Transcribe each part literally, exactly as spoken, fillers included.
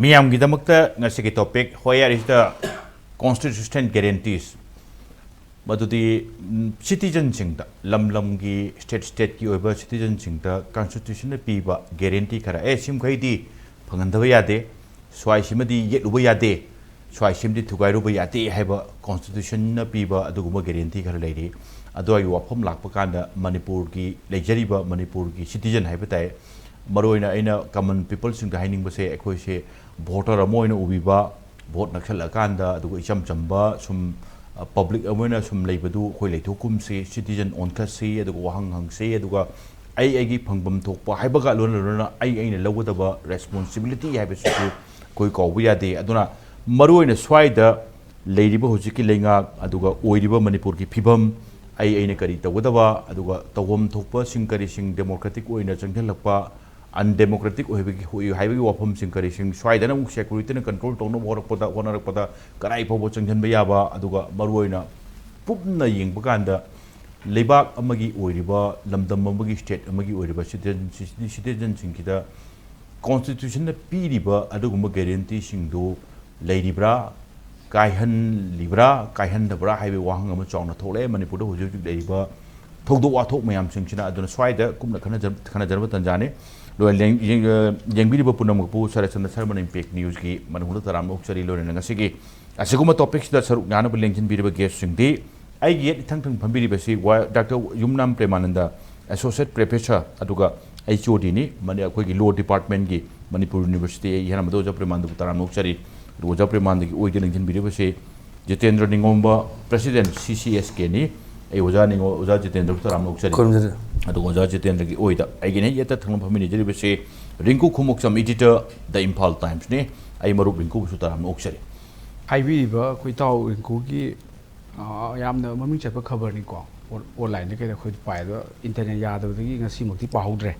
ꯃꯤꯌꯥꯝꯒꯤꯗꯃꯛꯇ ꯉꯁꯤꯒꯤ topic, where is the constitutional guarantees? ꯃꯗꯨꯗꯤ, ꯎꯝ, citizenꯁꯤꯡꯗ, ꯂꯝ ꯂꯝꯒꯤ, state stateꯀꯤ ꯑꯣꯏꯕ citizenꯁꯤꯡꯗ constitutionꯅ ꯄꯤꯕ guarantee ꯈꯔ, ꯑꯦ, ꯁꯤꯃꯈꯩꯗꯤ ꯐꯪꯍꯟꯗꯕ ꯌꯥꯗꯦ, ꯁ꯭ꯋꯥꯏꯁꯤꯃꯗꯤ ꯌꯦꯠꯂꯨꯕ ꯌꯥꯗꯦ, ꯁ꯭ꯋꯥꯏꯁꯤꯃꯗꯤ ꯊꯨꯒꯥꯏꯔꯨꯕ ꯌꯥꯗꯦ ꯍꯥꯏꯕ constitutionꯅ ꯄꯤꯕ ꯑꯗꯨꯒꯨꯝꯕ guarantee ꯈꯔ ꯂꯩꯔꯤ꯫ ꯑꯗꯨꯋꯥꯏꯒꯤ ꯋꯥꯐꯝ ꯂꯥꯛꯄ ꯀꯥꯟꯗ ꯃꯅꯤꯄꯨꯔꯒꯤ ꯂꯩꯖꯔꯤꯕ ꯃꯅꯤꯄꯨꯔꯒꯤ citizen ꯍꯥꯏꯕ ꯇꯥꯏ, ꯃꯔꯨꯑꯣꯏꯅ ꯑꯩꯅ common peopleꯁꯤꯡꯗ ꯍꯥꯏꯅꯤꯡꯕꯁꯦ, ꯑꯩꯈꯣꯏꯁꯦ voter ꯑꯃ ꯑꯣꯏꯅ ꯎꯕꯤꯕ, vote ꯅꯛꯁꯜꯂꯛꯑꯀꯥꯟꯗ ꯑꯗꯨꯒ ꯏꯆꯝ ꯆꯝꯕ ꯁꯨꯝ, ꯑ, public ꯑꯃ ꯑꯣꯏꯅ ꯁꯨꯝ ꯂꯩꯕꯗꯨ ꯑꯩꯈꯣꯏ ꯂꯩꯊꯣꯛꯀꯨꯝꯁꯤ, citizen ꯑꯣꯟꯈꯠꯁꯤ, ꯑꯗꯨꯒ ꯋꯥꯍꯪ ꯍꯪꯁꯤ, ꯑꯗꯨꯒ ꯑꯩ ꯑꯩꯒꯤ ꯐꯪꯐꯝ ꯊꯣꯛꯄ ꯍꯥꯏꯕꯒ ꯂꯣꯏꯅ ꯂꯣꯏꯅꯅ ꯑꯩ ꯑꯩꯅ ꯂꯧꯒꯗꯕ responsibility ꯍꯥꯏꯕꯁꯤꯁꯨ ꯑꯩꯈꯣꯏ ꯀꯥꯎꯕ ꯌꯥꯗꯦ꯫ ꯑꯗꯨꯅ ꯃꯔꯨꯑꯣꯏꯅ ꯁ꯭ꯋꯥꯏꯗ ꯂꯩꯔꯤꯕ ꯍꯧꯖꯤꯛꯀꯤ ꯂꯩꯉꯥꯛ, ꯑꯗꯨꯒ ꯑꯣꯏꯔꯤꯕ ꯃꯅꯤꯄꯨꯔꯒꯤ ꯐꯤꯕꯝ, ꯑꯩ ꯑꯩꯅ ꯀꯔꯤ ꯇꯧꯒꯗꯕ, ꯑꯗꯨꯒ ꯇꯧꯐꯝ ꯊꯣꯛꯄꯁꯤꯡ ꯀꯔꯤꯁꯤꯡ democratic ꯑꯣꯏꯅ ꯆꯪꯁꯤꯜꯂꯛꯄ, undemocratic ꯑꯣꯏꯕꯒꯤ, ꯑꯣꯏ ꯍꯥꯏꯕꯒꯤ ꯋꯥꯐꯝꯁꯤꯡ ꯀꯔꯤꯁꯤꯡ ꯁ꯭ꯋꯥꯏꯗꯅ ꯑꯃꯨꯛ securityꯅ control ꯇꯧꯅꯕ ꯍꯣꯠꯅꯔꯛꯄꯗ, ꯍꯣꯠꯅꯔꯛꯄꯗ ꯀꯗꯥꯏ ꯐꯥꯎꯕ ꯆꯪꯁꯤꯟꯕ ꯌꯥꯕ, ꯑꯗꯨꯒ ꯃꯔꯨꯑꯣꯏꯅ ꯄꯨꯟꯅ ꯌꯦꯡꯕ ꯀꯥꯟꯗ ꯂꯩꯕꯥꯛ ꯑꯃꯒꯤ ꯑꯣꯏꯔꯤꯕ, ꯂꯝꯗꯝ ꯑꯃꯒꯤ, state ꯑꯃꯒꯤ ꯑꯣꯏꯔꯤꯕ citizen, citizenꯁꯤꯡꯁꯤꯗ constitutionꯅ ꯄꯤꯔꯤꯕ ꯑꯗꯨꯒꯨꯝꯕ guaranteeꯁꯤꯡꯗꯨ ꯂꯩꯔꯤꯕ꯭ꯔꯥ, ꯀꯥꯏꯍꯜꯂꯤꯕ꯭ꯔꯥ, ꯀꯥꯏꯍꯟꯗꯕ꯭ꯔꯥ ꯍꯥꯏꯕꯒꯤ ꯋꯥꯍꯪ ꯑꯃ ꯆꯥꯎꯅ ꯊꯣꯛꯂꯛꯑꯦ ꯃꯅꯤꯄꯨꯔꯗ ꯍꯧꯖꯤꯛ ꯍꯧꯖꯤꯛ ꯂꯩꯔꯤꯕ ꯊꯧꯗꯣꯛ ꯋꯥꯊꯣꯛ ꯃꯌꯥꯝꯁꯤꯡꯁꯤꯅ꯫ ꯑꯗꯨꯅ ꯁ꯭ꯋꯥꯏꯗ ꯀꯨꯞꯅ ꯈꯟꯅꯖ-, ꯈꯟꯅꯖꯔꯕ ꯇꯥꯟꯖꯥꯅꯤ꯫ ꯂꯣꯏꯅ ꯂꯦꯡ-, ꯌꯦꯡ-, ꯑ, ꯌꯦꯡꯕꯤꯔꯤꯕ ꯄꯨꯝꯅꯃꯛꯄꯨ ꯁꯔꯠꯆꯟꯗ꯭ꯔ ꯁꯔꯃꯟ Impact Newsꯀꯤ ꯃꯅꯨꯡꯗ ꯇꯔꯥꯝꯅ ꯑꯣꯛꯆꯔꯤ꯫ ꯂꯣꯏꯅꯅ ꯉꯁꯤꯒꯤ ꯑꯁꯤꯒꯨꯝꯕ topicꯁꯤꯗ ꯁꯔꯨꯛ ꯌꯥꯅꯕ ꯂꯦꯡꯁꯤꯟꯕꯤꯔꯤꯕ guestꯁꯤꯡꯗꯤ, ꯑꯩꯒꯤ ꯌꯦꯠ ꯏꯊꯪ ꯊꯪ ꯐꯝꯕꯤꯔꯤꯕꯁꯤ ꯋꯥ-, Doctor ꯌꯨꯝꯅꯥꯝ ꯄ꯭ꯔꯦꯃꯥꯅꯟꯗ, Associate Professor, ꯑꯗꯨꯒ HODꯅꯤ, ꯃꯅꯤ-, ꯑꯩꯈꯣꯏꯒꯤ Law Departmentꯀꯤ ꯃꯅꯤꯄꯨꯔ University꯫ ꯑꯩ ꯏꯍꯥꯟ ꯑꯃꯗ ꯑꯣꯖꯥ ꯄ꯭ꯔꯦꯃꯥꯅꯟꯗꯕꯨ ꯇꯔꯥꯝꯅ ꯑꯣꯛꯆꯔꯤ꯫ ꯑꯗꯨꯒ ꯑꯣꯖꯥ ꯄ꯭ꯔꯦꯃꯥꯅꯟꯗꯒꯤ ꯑꯣꯏꯗ ꯂꯦꯡꯁꯤꯟꯕꯤꯔꯤꯕꯁꯤ ꯖꯤꯇꯦꯟꯗ꯭ꯔ ꯅꯤꯉꯣꯝꯕ, President CCSKꯅꯤ꯫ ꯑꯩ ꯑꯣꯖꯥ ꯅꯤꯉꯣ-, ꯑꯣꯖꯥ ꯖꯤꯇꯦꯟꯗ꯭ꯔꯕꯨ ꯇꯔꯥꯝꯅ ꯑꯣꯛꯆꯔꯤ꯫ ꯈꯨꯔꯨꯝꯖꯔꯤ꯫ ꯑꯗꯨꯒ ꯑꯣꯖꯥ ꯖꯤꯇꯦꯟꯗ꯭ꯔꯒꯤ ꯑꯣꯏꯗ ꯑꯩꯒꯤꯅ ꯍꯦꯛ ꯌꯦꯠꯇ ꯊꯪꯅ ꯐꯝꯃꯤꯟꯅꯖꯔꯤꯕꯁꯤ ꯔꯤꯡꯀꯨ ꯈꯨꯃꯨꯛꯆꯝ, editor, The Imphal Timesꯅꯤ꯫ ꯑꯩ ꯃꯔꯨꯞ ꯔꯤꯡꯀꯨꯕꯨꯁꯨ ꯇꯔꯥꯝꯅ ꯑꯣꯛꯆꯔꯤ꯫ ꯍꯥꯏꯕꯤꯔꯤꯕ ꯑꯩꯈꯣꯏ ꯏꯇꯥꯎ ꯔꯤꯡꯀꯨꯒꯤ, ꯑ, ꯌꯥꯝꯅ ꯃꯃꯤꯡ ꯆꯠꯄ ꯈꯕꯔꯅꯤꯀꯣ꯫ ꯑꯣꯟ-, onlineꯗ ꯀꯩꯗ ꯑꯩꯈꯣꯏ ꯄꯥꯏ, ꯑꯗꯣ internet ꯌꯥꯗꯕꯗꯒꯤ ꯉꯁꯤꯃꯛꯇꯤ ꯄꯥꯍꯧꯗ꯭ꯔꯦ꯫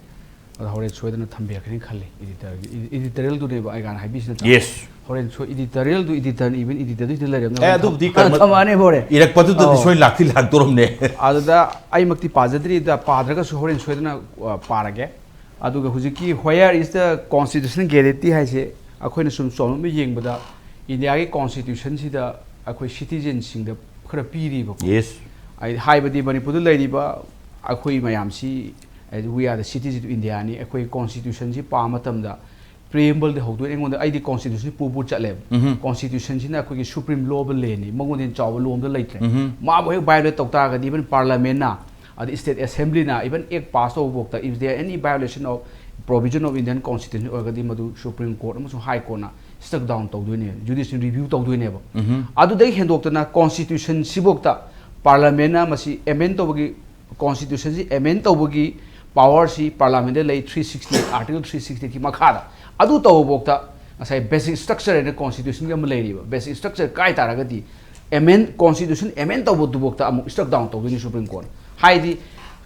ꯑꯗꯣ ꯍꯣꯔꯦꯟ ꯁꯣꯏꯗꯅ ꯊꯝꯕꯤꯔꯛꯀꯅꯤ ꯈꯜꯂꯤ꯫ Editorꯒꯤ, ꯏ-, editorialꯗꯨꯅꯦꯕ ꯑꯩ ꯍꯥꯟꯅ ꯍꯥꯏꯕꯤꯁꯤ ꯅꯠꯇ꯭ꯔꯣ? Yes꯫ ꯍꯣꯔꯦꯟ ꯁꯣꯏ-, editorialꯗꯨ editor, even editorꯗꯨ ꯁꯤꯗ ꯂꯩꯔꯝꯅꯕ ꯑꯦ, ꯑꯗꯨꯕꯨꯗꯤ ꯊꯝ-, ꯀꯔꯃ-, ꯊꯝꯃꯛꯑꯅꯤ ꯍꯣꯔꯦꯟ꯫ ꯏꯔꯛꯄꯗꯨꯗꯗꯤ ꯑꯧ꯫ ꯁꯣꯏ ꯂꯥꯛꯇꯤ ꯂꯥꯛꯇꯣꯔꯝꯅꯦ꯫ ꯑꯗꯨꯗ ꯑꯩꯃꯛꯇꯤ ꯄꯥꯖꯗ꯭ꯔꯤ, ꯑꯗ ꯄꯥꯗ꯭ꯔꯒꯁꯨ ꯍꯣꯔꯦꯟ ꯁꯣꯏꯗꯅ, ꯑ, ꯄꯥꯔꯒꯦ꯫ ꯑꯗꯨꯒ ꯍꯧꯖꯤꯛꯀꯤ "Where is the constitutional guarantee?" ꯍꯥꯏꯁꯦ ꯑꯩꯈꯣꯏꯅ ꯁꯨꯝ ꯆꯥꯎꯔꯥꯛꯅ ꯌꯦꯡꯕꯗ ꯏꯟꯗꯤꯌꯥꯒꯤ ꯀꯣꯟꯁꯇꯤꯇ꯭ꯌꯨꯁꯟꯁꯤꯗ ꯑꯩꯈꯣꯏ ꯁꯤꯇꯤꯖꯦꯟꯁꯤꯡꯗ ꯈꯔ ꯄꯤꯔꯤꯕꯀꯣ꯫ Yes. ꯍꯥꯏ-, ꯍꯥꯏꯕꯗꯤ ꯃꯅꯤꯄꯨꯔꯗ ꯂꯩꯔꯤꯕ ꯑꯩꯈꯣꯏ ꯃꯌꯥꯝꯁꯤ, we are the citizen of India ꯅꯤ꯫ ꯑꯩꯈꯣꯏ ꯀꯣꯟꯁꯇꯤꯇ꯭ꯌꯨꯁꯟꯁꯤ ꯄꯥꯕ ꯃꯇꯝꯗ ꯄ꯭ꯔꯤꯑꯦꯝꯕꯜꯗꯤ ꯍꯧꯗꯣꯏꯅ ꯑꯩꯉꯣꯟꯗ, ꯑꯩꯗꯤ ꯀꯣꯟꯁꯇꯤꯇ꯭ꯌꯨꯁꯟ ꯄꯨ ꯄꯨ ꯆꯠꯂꯦꯕ꯫ ꯎꯝꯍꯨꯝ꯫ ꯀꯣꯟꯁꯇꯤꯇ꯭ꯌꯨꯁꯟꯁꯤꯅ ꯑꯩꯈꯣꯏꯒꯤ ꯁꯨꯄ꯭ꯔꯤꯝ ꯂꯣ ꯑꯣꯐ ꯂꯦꯟꯅꯤ, ꯃꯉꯣꯟꯗ ꯍꯦꯟꯅ ꯆꯥꯎꯕ ꯂꯣ ꯑꯝꯇ ꯂꯩꯇ꯭ꯔꯦ꯫ ꯎꯝꯍꯨꯝ꯫ ꯃꯥꯕꯨ ꯍꯦꯛ ꯚꯥꯏꯑꯣꯂꯦꯠ ꯇꯧ ꯇꯥꯔꯒꯗꯤ ꯏꯚꯟ ꯄꯥꯔꯂꯥꯃꯦꯟꯅ ꯑꯗꯩ ꯁ꯭ꯇꯦꯠ ꯑꯦꯁꯦꯝꯕ꯭ꯂꯤꯅ ꯏꯚꯟ ꯑꯦꯛ ꯄꯥꯁ ꯇꯧꯕ ꯐꯥꯎꯗ, if there any violation of provision of Indian constitution ꯑꯣꯏꯔꯒꯗꯤ ꯃꯗꯨ ꯁꯨꯄ꯭ꯔꯤꯝ ꯀꯣꯔꯠ ꯑꯃꯁꯨꯡ ꯍꯥꯏ ꯀꯣꯔꯠꯅ ꯁ꯭ꯇ꯭ꯔꯛ ꯗꯥꯎꯟ ꯇꯧꯗꯣꯏꯅꯦ, ꯖꯨꯗꯤꯁꯤꯌꯦꯜ ꯔꯤꯚ꯭ꯌꯨ ꯇꯧꯗꯣꯏꯅꯦꯕ꯫ ꯎꯝꯍꯨꯝ꯫ ꯑꯗꯨꯗꯒꯤ ꯍꯦꯟꯗꯣꯛꯇꯅ ꯀꯣꯟꯁꯇꯤꯇ꯭ꯌꯨꯁꯟꯁꯤꯐꯥꯎꯗ ꯄꯥꯔꯂꯥꯃꯦꯟꯅ ꯃꯁꯤ ꯑꯦꯃꯦꯟ ꯇꯧꯕꯒꯤ, ꯀꯣꯟꯁꯇꯤꯇ꯭ꯌꯨꯁꯟꯁꯤ ꯑꯦꯃꯦꯟ ꯇꯧꯕꯒꯤ ꯄꯥꯋꯔꯁꯤ ꯄꯥꯔꯂꯥꯃꯦꯟꯗ ꯂꯩ, three sixty eight, Article three sixty eight ꯀꯤ ꯃꯈꯥꯗ꯫ ꯑꯗꯨ ꯇꯧꯕꯐꯥꯎꯗ ꯉꯁꯥꯏ ꯕꯦꯁꯤꯛ ꯁ꯭ꯇ꯭ꯔꯛꯆꯔ ꯍꯥꯏꯅ ꯀꯣꯟꯁꯇꯤꯇ꯭ꯌꯨꯁꯟꯒꯤ ꯑꯃ ꯂꯩꯔꯤꯕ, ꯕꯦꯁꯤꯛ ꯁ꯭ꯇ꯭ꯔꯛꯆꯔ ꯀꯥꯏ ꯇꯥꯔꯒꯗꯤ ꯑꯦꯃꯦꯟ, ꯀꯣꯟꯁꯇꯤꯇ꯭ꯌꯨꯁꯟ ꯑꯦꯃꯦꯟ ꯇꯧꯕꯗꯨꯐꯥꯎꯗ ꯑꯃꯨꯛ ꯁ꯭ꯇ꯭ꯔꯛ ꯗꯥꯎꯟ ꯇꯧꯗꯣꯏꯅꯤ ꯁꯨꯄ꯭ꯔꯤꯝ ꯀꯣꯔꯠꯅ꯫ ꯍꯥꯏꯗꯤ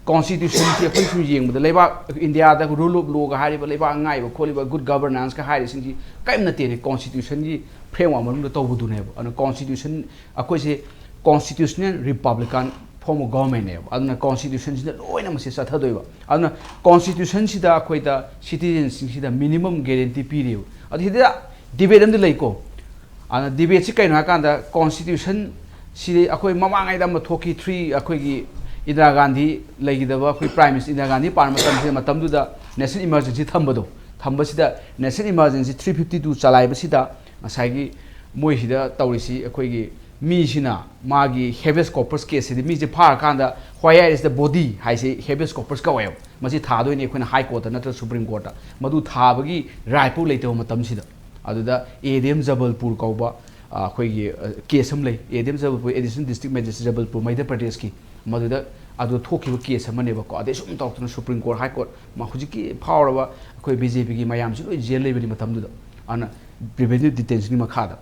ꯀꯣꯟꯁꯇꯤꯇ꯭ꯌꯨꯁꯟꯁꯤ ꯑꯩꯈꯣꯏ ꯁꯨꯝ ꯌꯦꯡꯕꯗ ꯂꯩꯕꯥꯛ ꯏꯟꯗꯤꯌꯥꯗ ꯔꯨꯜ ꯑꯣꯐ ꯂꯣꯒ ꯍꯥꯏꯔꯤꯕ, ꯂꯩꯕꯥꯛ ꯉꯥꯛꯏꯕ ꯈꯣꯠꯂꯤꯕ, ꯒꯨꯗ ꯒꯕꯔꯅꯥꯟꯁꯀ ꯍꯥꯏꯔꯤꯁꯤꯡꯁꯤ ꯀꯔꯤꯝ ꯅꯠꯇꯦꯅꯦ, ꯀꯣꯟꯁꯇꯤꯇ꯭ꯌꯨꯁꯟꯒꯤ ꯐ꯭ꯔꯦꯝꯋꯥꯔꯛ ꯃꯅꯨꯡꯗ ꯇꯧꯕꯗꯨꯅꯦꯕ꯫ ꯑꯗꯨꯅ ꯀꯣꯟꯁꯇꯤꯇ꯭ꯌꯨꯁꯟ, ꯑꯩꯈꯣꯏꯁꯦ ꯀꯣꯟꯁꯇꯤꯇ꯭ꯌꯨꯁꯅꯦꯜ ꯔꯤꯄꯕ꯭ꯂꯤꯀꯥꯟ ꯐꯣꯔꯝ ꯑꯣꯐ ꯒꯣꯚꯔꯟꯃꯦꯟꯅꯦꯕ꯫ ꯑꯗꯨꯅ ꯀꯣꯟꯁꯇꯤꯇ꯭ꯌꯨꯁꯟꯁꯤꯅ ꯂꯣꯏꯅ ꯃꯁꯤ ꯆꯠꯊꯗꯣꯏꯕ꯫ ꯑꯗꯨꯅ ꯀꯣꯟꯁꯇꯤꯇ꯭ꯌꯨꯁꯟꯁꯤꯗ ꯑꯩꯈꯣꯏꯗ ꯁꯤꯇꯤꯖꯦꯟꯁꯤꯡꯁꯤꯗ ꯃꯤꯅꯤꯃꯝ ꯒꯦꯔꯦꯟꯇꯤ ꯄꯤꯔꯤꯕ꯫ ꯑꯗꯨ ꯁꯤꯗ ꯗꯤꯕꯦꯠ ꯑꯃꯗꯤ ꯂꯩꯀꯣ꯫ ꯑꯗꯨꯅ ꯗꯤꯕꯦꯠꯁꯤ ꯀꯩꯅꯣ ꯍꯥꯏꯀꯥꯟꯗ ꯀꯣꯟꯁꯇꯤꯇ꯭ꯌꯨꯁꯟ ꯁꯤꯗꯤ ꯑꯩꯈꯣꯏ ꯃꯃꯥꯡꯉꯩꯗ ꯑꯃ ꯊꯣꯛꯈꯤ, ꯊ꯭ꯔꯤ, ꯑꯩꯈꯣꯏꯒꯤ ꯏꯟꯗꯤꯔꯥ ꯒꯥꯟꯙꯤ ꯂꯩꯈꯤꯗꯕ, ꯑꯩꯈꯣꯏ ꯄ꯭ꯔꯥꯏꯝ ꯃꯤꯅꯤꯁꯇꯔ ꯏꯟꯗꯤꯔꯥ ꯒꯥꯟꯙꯤ ꯄꯥꯟꯕ ꯃꯇꯝꯁꯤꯗ, ꯃꯇꯝꯗꯨꯗ ꯅꯦꯁꯅꯦꯜ ꯏꯃꯔꯖꯦꯟꯁꯤ ꯊꯝꯕꯗꯣ, ꯊꯝꯕꯁꯤꯗ national emergency three fifty two ꯆꯂꯥꯏꯕꯁꯤꯗ ꯉꯁꯥꯏꯒꯤ ꯃꯣꯏꯁꯤꯗ ꯇꯧꯔꯤꯁꯤ, ꯑꯩꯈꯣꯏꯒꯤ ꯃꯤꯁꯤꯅ ꯃꯥꯒꯤ habeas corpus case ꯁꯤꯗꯤ ꯃꯤꯁꯦ ꯐꯥꯔꯀꯥꯟꯗ where is the body ꯍꯥꯏꯁꯤ habeas corpus ꯀꯧꯋꯦꯕ꯫ ꯃꯁꯤ ꯊꯥꯗꯣꯏꯅꯤ ꯑꯩꯈꯣꯏꯅ ꯍꯥꯏ ꯀꯣꯔꯠꯇ ꯅꯠꯇ꯭ꯔꯒ ꯁꯨꯄ꯭ꯔꯤꯝ ꯀꯣꯔꯠꯇ꯫ ꯃꯗꯨ ꯊꯥꯕꯒꯤ ꯔꯥꯏꯠ ꯐꯥꯎ ꯂꯩꯇꯕ ꯃꯇꯝꯁꯤꯗ, ꯑꯗꯨꯗ ꯑꯦ ꯗꯤ ꯑꯦꯝ ꯖꯕꯜꯄꯨꯔ ꯀꯧꯕ, ꯑ, ꯑꯩꯈꯣꯏꯒꯤ, ꯑ, ꯀꯦꯁ ꯑꯃ ꯂꯩ, A D M Jabalpur, additional district magistrate Jabalpur, Madhya ꯄ꯭ꯔꯗꯦꯁꯀꯤ꯫ ꯃꯗꯨꯗ ꯑꯗꯨ ꯊꯣꯛꯈꯤꯕ ꯀꯦꯁ ꯑꯃꯅꯦꯕꯀꯣ꯫ ꯑꯗꯩ ꯁꯨꯝ ꯇꯧꯔꯛꯇꯅ ꯁꯨꯄ꯭ꯔꯤꯝ ꯀꯣꯔꯠ, ꯍꯥꯏ ꯀꯣꯔꯠ, ꯃ-, ꯍꯧꯖꯤꯛꯀꯤ ꯐꯥꯎꯔꯕ ꯑꯩꯈꯣꯏ ꯕꯤ ꯖꯦ ꯄꯤꯒꯤ ꯃꯌꯥꯝꯁꯤ ꯂꯣꯏ ꯖꯦꯜ ꯂꯩꯕꯅꯤ ꯃꯇꯝꯗꯨꯗ꯫ ꯑꯗꯨꯅ ꯄ꯭ꯔꯤꯚꯦꯟꯇꯤꯚ ꯗꯤꯇꯦꯟꯁꯟꯒꯤ ꯃꯈꯥꯗ꯫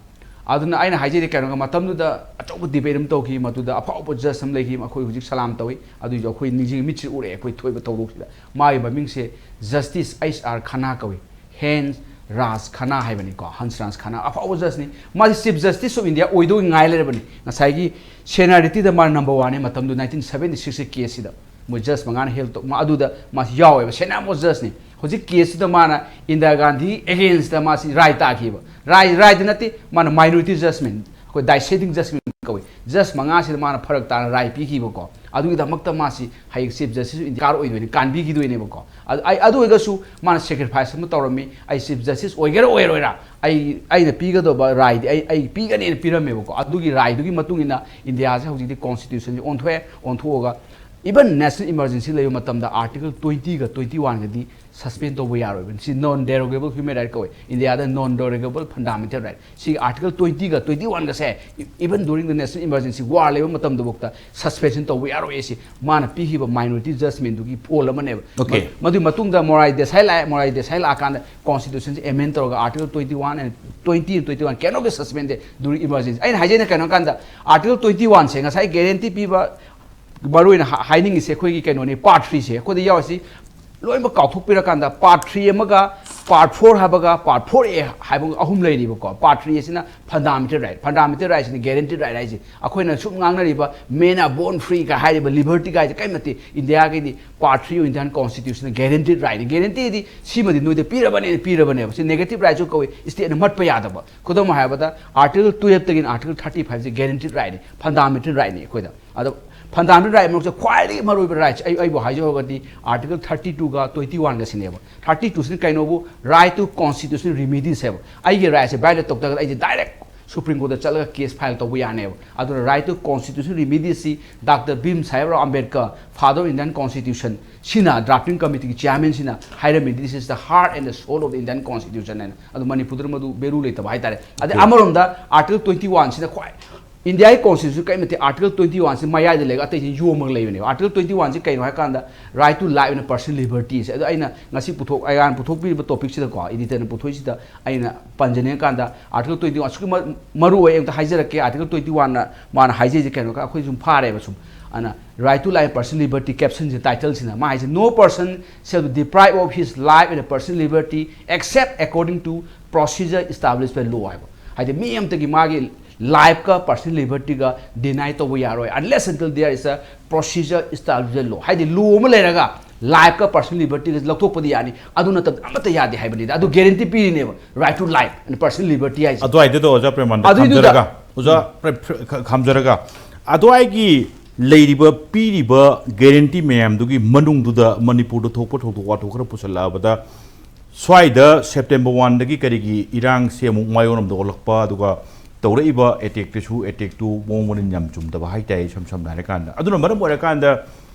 ꯑꯗꯨꯅ ꯑꯩꯅ ꯍꯥꯏꯖꯔꯤ ꯀꯩꯅꯣꯒ, ꯃꯇꯝꯗꯨꯗ ꯑꯆꯧꯕ ꯗꯤꯕꯦꯠ ꯑꯃ ꯇꯧꯈꯤ, ꯃꯗꯨꯗ ꯑꯐꯥꯎꯕ ꯖꯖ ꯑꯃ ꯂꯩꯈꯤ, ꯑꯩꯈꯣꯏ ꯍꯧꯖꯤꯛ ꯁꯂꯥꯝ ꯇꯧꯏ꯫ ꯑꯗꯨꯏꯁꯨ ꯑꯩꯈꯣꯏ ꯅꯤꯡꯁꯤꯡ ꯃꯤꯠꯁꯤ ꯎꯔꯛꯑꯦ ꯑꯩꯈꯣꯏ ꯊꯣꯏꯕ ꯊꯧꯗꯣꯛꯁꯤꯗ꯫ ꯃꯥꯒꯤ ꯃꯃꯤꯡꯁꯦ ꯖꯁꯇꯤꯁ ꯑꯩꯆ ꯑꯥꯔ ꯈꯟꯅꯥ ꯀꯧꯏ꯫ ꯍꯦꯟꯁ ꯔꯥꯖ ꯈꯟꯅꯥ ꯍꯥꯏꯕꯅꯤꯀꯣ, ꯍꯟꯁ ꯔꯥꯖ ꯈꯟꯅꯥ, ꯑꯐꯥꯎꯕ ꯖꯁꯅꯤ꯫ ꯃꯥꯁꯤ ꯆꯤꯐ ꯖꯁꯇꯤꯁ ꯑꯣꯐ ꯏꯟꯗꯤꯌꯥ ꯑꯣꯏꯗꯧ ꯉꯥꯏ ꯂꯩꯔꯕꯅꯤ꯫ ꯉꯁꯥꯏꯒꯤ ꯁꯦꯅꯥꯔꯤꯇꯤꯗ ꯃꯥ ꯅꯝꯕꯔ ꯋꯥꯟꯅꯤ ꯃꯇꯝꯗꯨ, ꯅꯥꯏꯟꯇꯤꯟ ꯁꯕꯦꯟꯇꯤ ꯁꯤꯛꯁꯀꯤ ꯀꯦꯁꯁꯤꯗ꯫ ꯃꯣꯏ ꯖꯁ ꯃꯉꯥꯅ ꯍꯦꯜ ꯇꯧ ꯃꯥ ꯑꯗꯨꯗ ꯃꯥꯁꯤ ꯌꯥꯎꯋꯦꯕ, ꯁꯦꯅꯥꯃꯣ ꯖꯁꯅꯤ꯫ ꯍꯧꯖꯤꯛ ꯀꯦꯁꯇꯨꯗ ꯃꯥꯅ ꯏꯟꯗꯤꯔꯥ ꯒꯥꯟꯙꯤ ꯑꯦꯒꯦꯟꯁꯇ ꯃꯥꯁꯤ ꯔꯥꯏ ꯇꯥꯈꯤꯕ꯫ ꯔꯥꯏ ꯔꯥꯏꯗꯤ ꯅꯠꯇꯦ, ꯃꯥꯅ ꯃꯥꯏꯅꯣꯔꯤꯇꯤ ꯖꯁꯃꯦꯟ, ꯑꯩꯈꯣꯏ ꯗꯥꯏꯁꯦꯗꯤꯡ ꯖꯁꯃꯦꯟ ꯀꯧꯏ꯫ ꯖꯁ ꯃꯉꯥꯁꯤꯗ ꯃꯥꯅ ꯐꯔꯛ ꯇꯥꯅ ꯔꯥꯏ ꯄꯤꯈꯤꯕꯀꯣ꯫ ꯑꯗꯨꯒꯤꯗꯃꯛꯇ ꯃꯥꯁꯤ ꯍꯌꯦꯡ ꯆꯤꯐ ꯖꯁꯇꯤꯁ ꯏꯟꯗꯤꯌꯥ ꯑꯣꯏꯗꯣꯏꯅꯤ, ꯀꯥꯟꯕꯤꯈꯤꯗꯣꯏꯅꯦꯕꯀꯣ꯫ ꯑꯗꯨ ꯑꯩ ꯑꯗꯨ ꯑꯣꯏꯔꯒꯁꯨ ꯃꯥꯅ ꯁꯦꯀ꯭ꯔꯤꯐꯥꯏꯁ ꯑꯃ ꯇꯧꯔꯝꯃꯤ꯫ ꯑꯩ ꯆꯤꯐ ꯖꯁꯇꯤꯁ ꯑꯣꯏꯒꯦꯔꯥ ꯑꯣꯏꯔꯣꯏꯔꯥ, ꯑꯩ ꯑꯩꯅ ꯄꯤꯒꯗꯧꯕ ꯔꯥꯏꯗꯤ ꯑꯩ ꯑꯩ ꯄꯤꯒꯅꯦꯅ ꯄꯤꯔꯝꯃꯦꯕꯀꯣ꯫ ꯑꯗꯨꯒꯤ ꯔꯥꯏꯗꯨꯒꯤ ꯃꯇꯨꯡ ꯏꯟꯅ ꯏꯟꯗꯤꯌꯥꯁꯦ ꯍꯧꯖꯤꯛꯇꯤ ꯀꯣꯟꯁꯇꯤꯇ꯭ꯌꯨꯁꯟꯁꯦ ꯑꯣꯟꯊꯣꯛꯑꯦ꯫ ꯑꯣꯟꯊꯣꯛꯑꯒ ꯏꯚꯟ ꯅꯦꯁꯅꯦꯜ ꯏꯃꯔꯖꯦꯟꯁꯤ ꯂꯩꯕ ꯃꯇꯝꯗ ꯑꯥꯔꯇꯤꯀꯜ ꯇ꯭ꯋꯦꯟꯇꯤꯒ ꯇ꯭ꯋꯦꯟꯇꯤ ꯋꯥꯟꯒꯗꯤ ꯁꯁꯄꯦꯟ ꯇꯧꯕ ꯌꯥꯔꯣꯏꯕꯅꯤ꯫ ꯁꯤ ꯅꯣꯟ ꯗꯦꯔꯣꯒꯦꯕꯜ ꯍ꯭ꯌꯨꯃꯦꯟ ꯔꯥꯏꯠ ꯀꯧꯋꯦ, ꯏꯟꯗꯤꯌꯥꯗ ꯅꯣꯟ ꯗꯦꯔꯣꯒꯦꯕꯜ ꯐꯟꯗꯥꯃꯦꯟꯇꯦꯜ ꯔꯥꯏꯠ꯫ ꯁꯤꯒꯤ ꯑꯥꯔꯇꯤꯀꯜ ꯇ꯭ꯋꯦꯟꯇꯤꯒ ꯇ꯭ꯋꯦꯟꯇꯤ ꯋꯥꯟꯒꯁꯦ, even during the national emergency war ꯂꯩꯕ ꯃꯇꯝꯗꯐꯥꯎꯗ ꯁꯁꯄꯦꯟꯁꯟ ꯇꯧꯕ ꯌꯥꯔꯣꯏ꯫ ꯁꯤ ꯃꯥꯅ ꯄꯤꯈꯤꯕ ꯃꯥꯏꯅꯣꯔꯤꯇꯤ ꯖꯁꯃꯦꯟꯗꯨꯒꯤ ꯐꯣꯜ ꯑꯃꯅꯦꯕ꯫ Okay. ꯃ- ꯃꯗꯨꯒꯤ ꯃꯇꯨꯡꯗ ꯃꯣꯔꯥꯏ ꯗꯦꯁꯥꯏ ꯂꯥꯛꯑꯦ꯫ ꯃꯣꯔꯥꯏ ꯗꯦꯁꯥꯏ ꯂꯥꯛꯑꯀꯥꯟꯗ ꯀꯣꯟꯁꯇꯤꯇ꯭ꯌꯨꯁꯟꯁꯦ ꯑꯦꯃꯦꯟ ꯇꯧꯔꯒ article twenty one and twenty and twenty one ꯀꯦꯅꯣ ꯕꯤ ꯁꯁꯄꯦꯟꯗꯦ ꯗꯨꯔꯤꯡ ꯏꯃꯔꯖꯦꯟꯁꯤ꯫ ꯑꯩꯅ ꯍꯥꯏꯖꯩꯅ ꯀꯩꯅꯣ ꯀꯥꯟꯗ ꯑꯥꯔꯇꯤꯀꯜ ꯇ꯭ꯋꯦꯟꯇꯤ ꯋꯥꯟꯁꯦ ꯉꯁꯥꯏ ꯒꯦꯔꯦꯟꯇꯤ ꯄꯤꯕ ꯃꯔꯨꯑꯣꯏꯅ ꯍꯥ- ꯍꯥꯏꯅꯤꯡꯉꯤꯁꯦ ꯑꯩꯈꯣꯏꯒꯤ ꯀꯩꯅꯣꯅꯤ, ꯄꯥꯔꯠ ꯊ꯭ꯔꯤꯁꯦ ꯑꯩꯈꯣꯏꯗ ꯌꯥꯎꯔꯤꯁꯤ ꯂꯣꯏꯅꯃꯛ ꯀꯥꯎꯊꯣꯛꯄꯤꯔꯀꯥꯟꯗ ꯄꯥꯔꯠ ꯊ꯭ꯔꯤ ꯑꯃꯒ ꯄꯥꯔꯠ ꯐꯣꯔ ꯍꯥꯏꯕꯒ ꯄꯥꯔꯠ ꯐꯣꯔ ꯑꯦ ꯍꯥꯏꯕ ꯑꯍꯨꯝ ꯂꯩꯔꯤꯕꯀꯣ꯫ ꯄꯥꯔꯠ ꯊ꯭ꯔꯤ ꯑꯁꯤꯅ ꯐꯟꯗꯥꯃꯦꯟꯇꯦꯜ ꯔꯥꯏꯠ꯫ ꯐꯟꯗꯥꯃꯦꯟꯇꯦꯜ ꯔꯥꯏꯠꯁꯤꯅ ꯒꯦꯔꯦꯟꯇꯤꯠ ꯔꯥꯏꯠ ꯍꯥꯏꯁꯦ꯫ ꯑꯩꯈꯣꯏꯅ ꯁꯨꯝ ꯉꯥꯡꯅꯔꯤꯕ ꯃꯦꯟ ꯑꯥꯔ ꯕꯣꯔꯟ ꯐ꯭ꯔꯤ ꯀ ꯍꯥꯏꯔꯤꯕ ꯂꯤꯕꯔꯇꯤ ꯀꯥꯏꯁꯦ ꯀꯔꯤꯝ ꯅꯠꯇꯦ꯫ ꯏꯟꯗꯤꯌꯥꯒꯤꯗꯤ ꯄꯥꯔꯠ ꯊ꯭ꯔꯤ ꯑꯣꯐ ꯏꯟꯗꯤꯌꯥꯟ ꯀꯣꯟꯁꯇꯤꯇ꯭ꯌꯨꯁꯟꯅ ꯒꯦꯔꯦꯟꯇꯤꯠ ꯔꯥꯏꯠꯅꯤ꯫ ꯒꯦꯔꯦꯟꯇꯤꯗꯤ ꯁꯤꯃꯗꯤ ꯅꯣꯏꯗ ꯄꯤꯔꯕꯅꯦꯅ ꯄꯤꯔꯕꯅꯦꯕ꯫ ꯁꯤ ꯅꯦꯒꯦꯇꯤꯞ ꯔꯥꯏꯠꯁꯨ ꯀꯧꯏ, ꯏꯁꯇꯦꯠꯅ ꯃꯠꯄ ꯌꯥꯗꯕ꯫ ꯈꯨꯗꯝ ꯑꯣꯏꯅ ꯍꯥꯏꯔꯕꯗ ꯑꯥꯔꯇꯤꯀꯜ ꯇꯨꯌꯦꯜꯞꯇꯒꯤꯅ ꯑꯥꯔꯇꯤꯀꯜ ꯊꯥꯔꯇꯤ ꯐꯥꯏꯚꯁꯦ ꯒꯦꯔꯦꯟꯇꯤꯠ ꯔꯥꯏꯠꯅꯤ, ꯐꯟꯗꯥꯃꯦꯟꯇꯦꯜ ꯔꯥꯏꯠꯅꯤ ꯑꯩꯈꯣꯏꯗ꯫ ꯑꯗꯣ ꯐꯟꯗꯥꯃꯦꯟꯇꯦꯜ ꯔꯥꯏꯠ ꯃꯔꯛꯇ ꯈ꯭ꯋꯥꯏꯗꯒꯤ ꯃꯔꯨꯑꯣꯏꯕ ꯔꯥꯏꯠꯁꯦ ꯑꯩ ꯑꯩꯕꯨ ꯍꯥꯏꯖꯍꯧꯔꯒꯗꯤ ꯑꯥꯔꯇꯤꯀꯜ ꯊꯥꯔꯇꯤ ꯇꯨꯒ ꯇ꯭ꯋꯦꯟꯇꯤ ꯋꯥꯟꯒꯁꯤꯅꯦꯕ꯫ ꯊꯥꯔꯇꯤ ꯇꯨꯁꯤꯅ ꯀꯩꯅꯣꯕꯨ, ꯔꯥꯏꯠ ꯇꯨ ꯀꯣꯟꯁꯇꯤꯇ꯭ꯌꯨꯁꯅꯦꯜ ꯔꯤꯃꯤꯗꯤꯁ ꯍꯥꯏꯕ꯫ ꯑꯩꯒꯤ ꯔꯥꯏꯠꯁꯦ ꯚꯥꯏꯑꯣꯂꯦꯠ ꯇꯧ ꯇꯥꯔꯒꯗꯤ ꯑꯩꯁꯦ ꯗꯥꯏꯔꯦꯛ ꯁꯨꯄ꯭ꯔꯤꯝ ꯀꯣꯔꯠꯇ ꯆꯠꯂꯒ ꯀꯦꯁ ꯐꯥꯏꯜ ꯇꯧꯕ ꯌꯥꯅꯦꯕ꯫ ꯑꯗꯨꯅ ꯔꯥꯏꯠ ꯇꯨ ꯀꯣꯟꯁꯇꯤꯇ꯭ꯌꯨꯁꯅꯦꯜ ꯔꯤꯃꯤꯗꯤꯁꯁꯤ doctor Bhim Saheb Ram Ambedkar, father of Indian constitution, ꯁꯤꯅ ꯗ꯭ꯔꯥꯐꯇꯤꯡ ꯀꯃꯤꯇꯤꯒꯤ ꯆꯤꯌꯥꯔꯃꯦꯟꯁꯤꯅ ꯍꯥꯏꯔꯝꯃꯤ, "This is the heart and the soul of the Indian Constitution" ꯍꯥꯏꯅ꯫ ꯑꯗꯨ ꯃꯅꯤꯄꯨꯔꯗ ꯃꯗꯨ ꯚꯦꯂꯨ ꯂꯩꯇꯕ ꯍꯥꯏꯇꯥꯔꯦ꯫ ꯑꯗꯩ Okay. ꯑꯃꯔꯣꯝꯗ ꯑꯥꯔꯇꯤꯀꯜ ꯇ꯭ꯋꯦꯟꯇꯤ ꯋꯥꯟꯁꯤꯅ ꯈ꯭ꯋꯥꯏ ꯏꯟꯗꯤꯌꯥꯒꯤ ꯀꯣꯟꯁꯇꯤꯇ꯭ꯌꯨꯁꯟ ꯀꯔꯤ ꯃꯇꯤꯛ ꯑꯥꯔꯇꯤꯀꯜ ꯇ꯭ꯋꯦꯟꯇꯤ ꯋꯥꯟꯁꯤ ꯃꯌꯥꯏꯗ ꯂꯩꯔꯒ ꯑꯇꯩꯁꯤ ꯌꯣꯝꯃꯒ ꯂꯩꯕꯅꯦꯕ꯫ ꯑꯥꯔꯇꯤꯀꯜ ꯇ꯭ꯋꯦꯟꯇꯤ ꯋꯥꯟꯁꯤ ꯀꯩꯅꯣ ꯍꯥꯏꯀꯥꯟꯗ, right to life and personal liberty ꯁꯦ꯫ ꯑꯗꯣ ꯑꯩꯅ ꯉꯁꯤ ꯄꯨꯊꯣꯛ ꯑꯩꯅ ꯄꯨꯊꯣꯛꯄꯤꯔꯤꯕ ꯇꯣꯄꯤꯛꯁꯤꯗꯀꯣ, ꯏꯗꯤꯇꯔꯅ ꯄꯨꯊꯣꯛꯏꯁꯤꯗ ꯑꯩꯅ ꯄꯟꯖꯅꯤꯡꯉꯀꯥꯟꯗ ꯑꯥꯔꯇꯤꯀꯜ ꯇ꯭ꯋꯦꯟꯇꯤ ꯋꯥꯟ ꯑꯁꯨꯛꯀꯤ ꯃ- ꯃꯔꯨ ꯑꯣꯏ ꯑꯝꯇ ꯍꯥꯏꯖꯔꯛꯀꯦ꯫ ꯑꯥꯔꯇꯤꯀꯜ ꯇ꯭ꯋꯦꯟꯇꯤ ꯋꯥꯟꯅ ꯃꯥꯅ ꯍꯥꯏꯖꯩꯁꯦ ꯀꯩꯅꯣ, ꯑꯩꯈꯣꯏ ꯁꯨꯝ ꯐꯥꯔꯦꯕ ꯁꯨꯝ꯫ ꯑꯅ right to life and personal liberty ꯀꯦꯞꯁꯟꯁꯦ, ꯇꯥꯏꯇꯜꯁꯤꯅ ꯃꯥ ꯍꯥꯏꯁꯦ, "No person shall be deprived of his life and personal liberty except according to procedure established by law" ꯍꯥꯏꯕ꯫ ꯍꯥꯏꯗꯤ ꯃꯤ ꯑꯃꯇꯒꯤ ꯃꯥꯒꯤ Life ꯀ personal liberty ꯒ deny ꯇꯧꯕ ꯌꯥꯔꯣꯏ, unless until there is a procedure established law. ꯍꯥꯏꯗꯤ law ꯑꯃ ꯂꯩꯔꯒ life ꯀ personal liberty ꯒ ꯂꯧꯊꯣꯛꯄꯗꯤ ꯌꯥꯅꯤ, ꯑꯗꯨ ꯅꯠꯇꯕꯗ ꯑꯃꯠꯇ ꯌꯥꯗꯦ ꯍꯥꯏꯕꯅꯤꯗ꯫ ꯑꯗꯨ guarantee ꯄꯤꯔꯤꯅꯦꯕ, right to life and personal liberty ꯍꯥꯏꯁꯦ꯫ ꯑꯗꯨꯋꯥꯏꯗꯨꯗ ꯑꯣꯖꯥ ꯄ꯭ꯔꯦꯃꯥꯅꯟꯗ ꯑꯗꯨꯏꯗꯨꯗ ꯊꯝꯖꯔꯒ, ꯑꯣꯖꯥ ꯄ꯭ꯔꯦ-, ꯄ꯭ꯔꯦ-, ꯈ-, ꯈꯝꯖꯔꯒ, ꯑꯗꯨꯋꯥꯏꯒꯤ ꯂꯩꯔꯤꯕ, ꯄꯤꯔꯤꯕ guarantee ꯃꯌꯥꯝꯗꯨꯒꯤ ꯃꯅꯨꯡꯗꯨꯗ ꯃꯅꯤꯄꯨꯔꯗ ꯊꯣꯛꯄ ꯊꯧꯗꯣꯛ ꯋꯥꯊꯣꯛ ꯈꯔ ꯄꯨꯁꯜꯂꯛꯑꯕꯗ, ꯁ꯭ꯋꯥꯏꯗ September one ꯗꯒꯤ ꯀꯔꯤꯒꯤ ꯏꯔꯥꯡꯁꯦ ꯑꯃꯨꯛ ꯃꯥꯏꯌꯣꯟ ꯑꯃꯗ ꯑꯣꯜꯂꯛꯄ, ꯑꯗꯨꯒ ꯇꯧꯔꯛꯏꯕ attack ꯇꯨꯁꯨ, attack ꯇꯨ ꯃꯑꯣꯡ ꯃꯔꯤꯟ ꯌꯥꯝ ꯆꯨꯝꯗꯕ ꯍꯥꯏꯇꯥꯔꯦ, ꯏꯁꯝ ꯁꯝꯅ ꯍꯥꯏꯔꯀꯥꯟꯗ꯫ ꯑꯗꯨꯅ ꯃꯔꯝ ꯑꯣꯏꯔꯀꯥꯟꯗ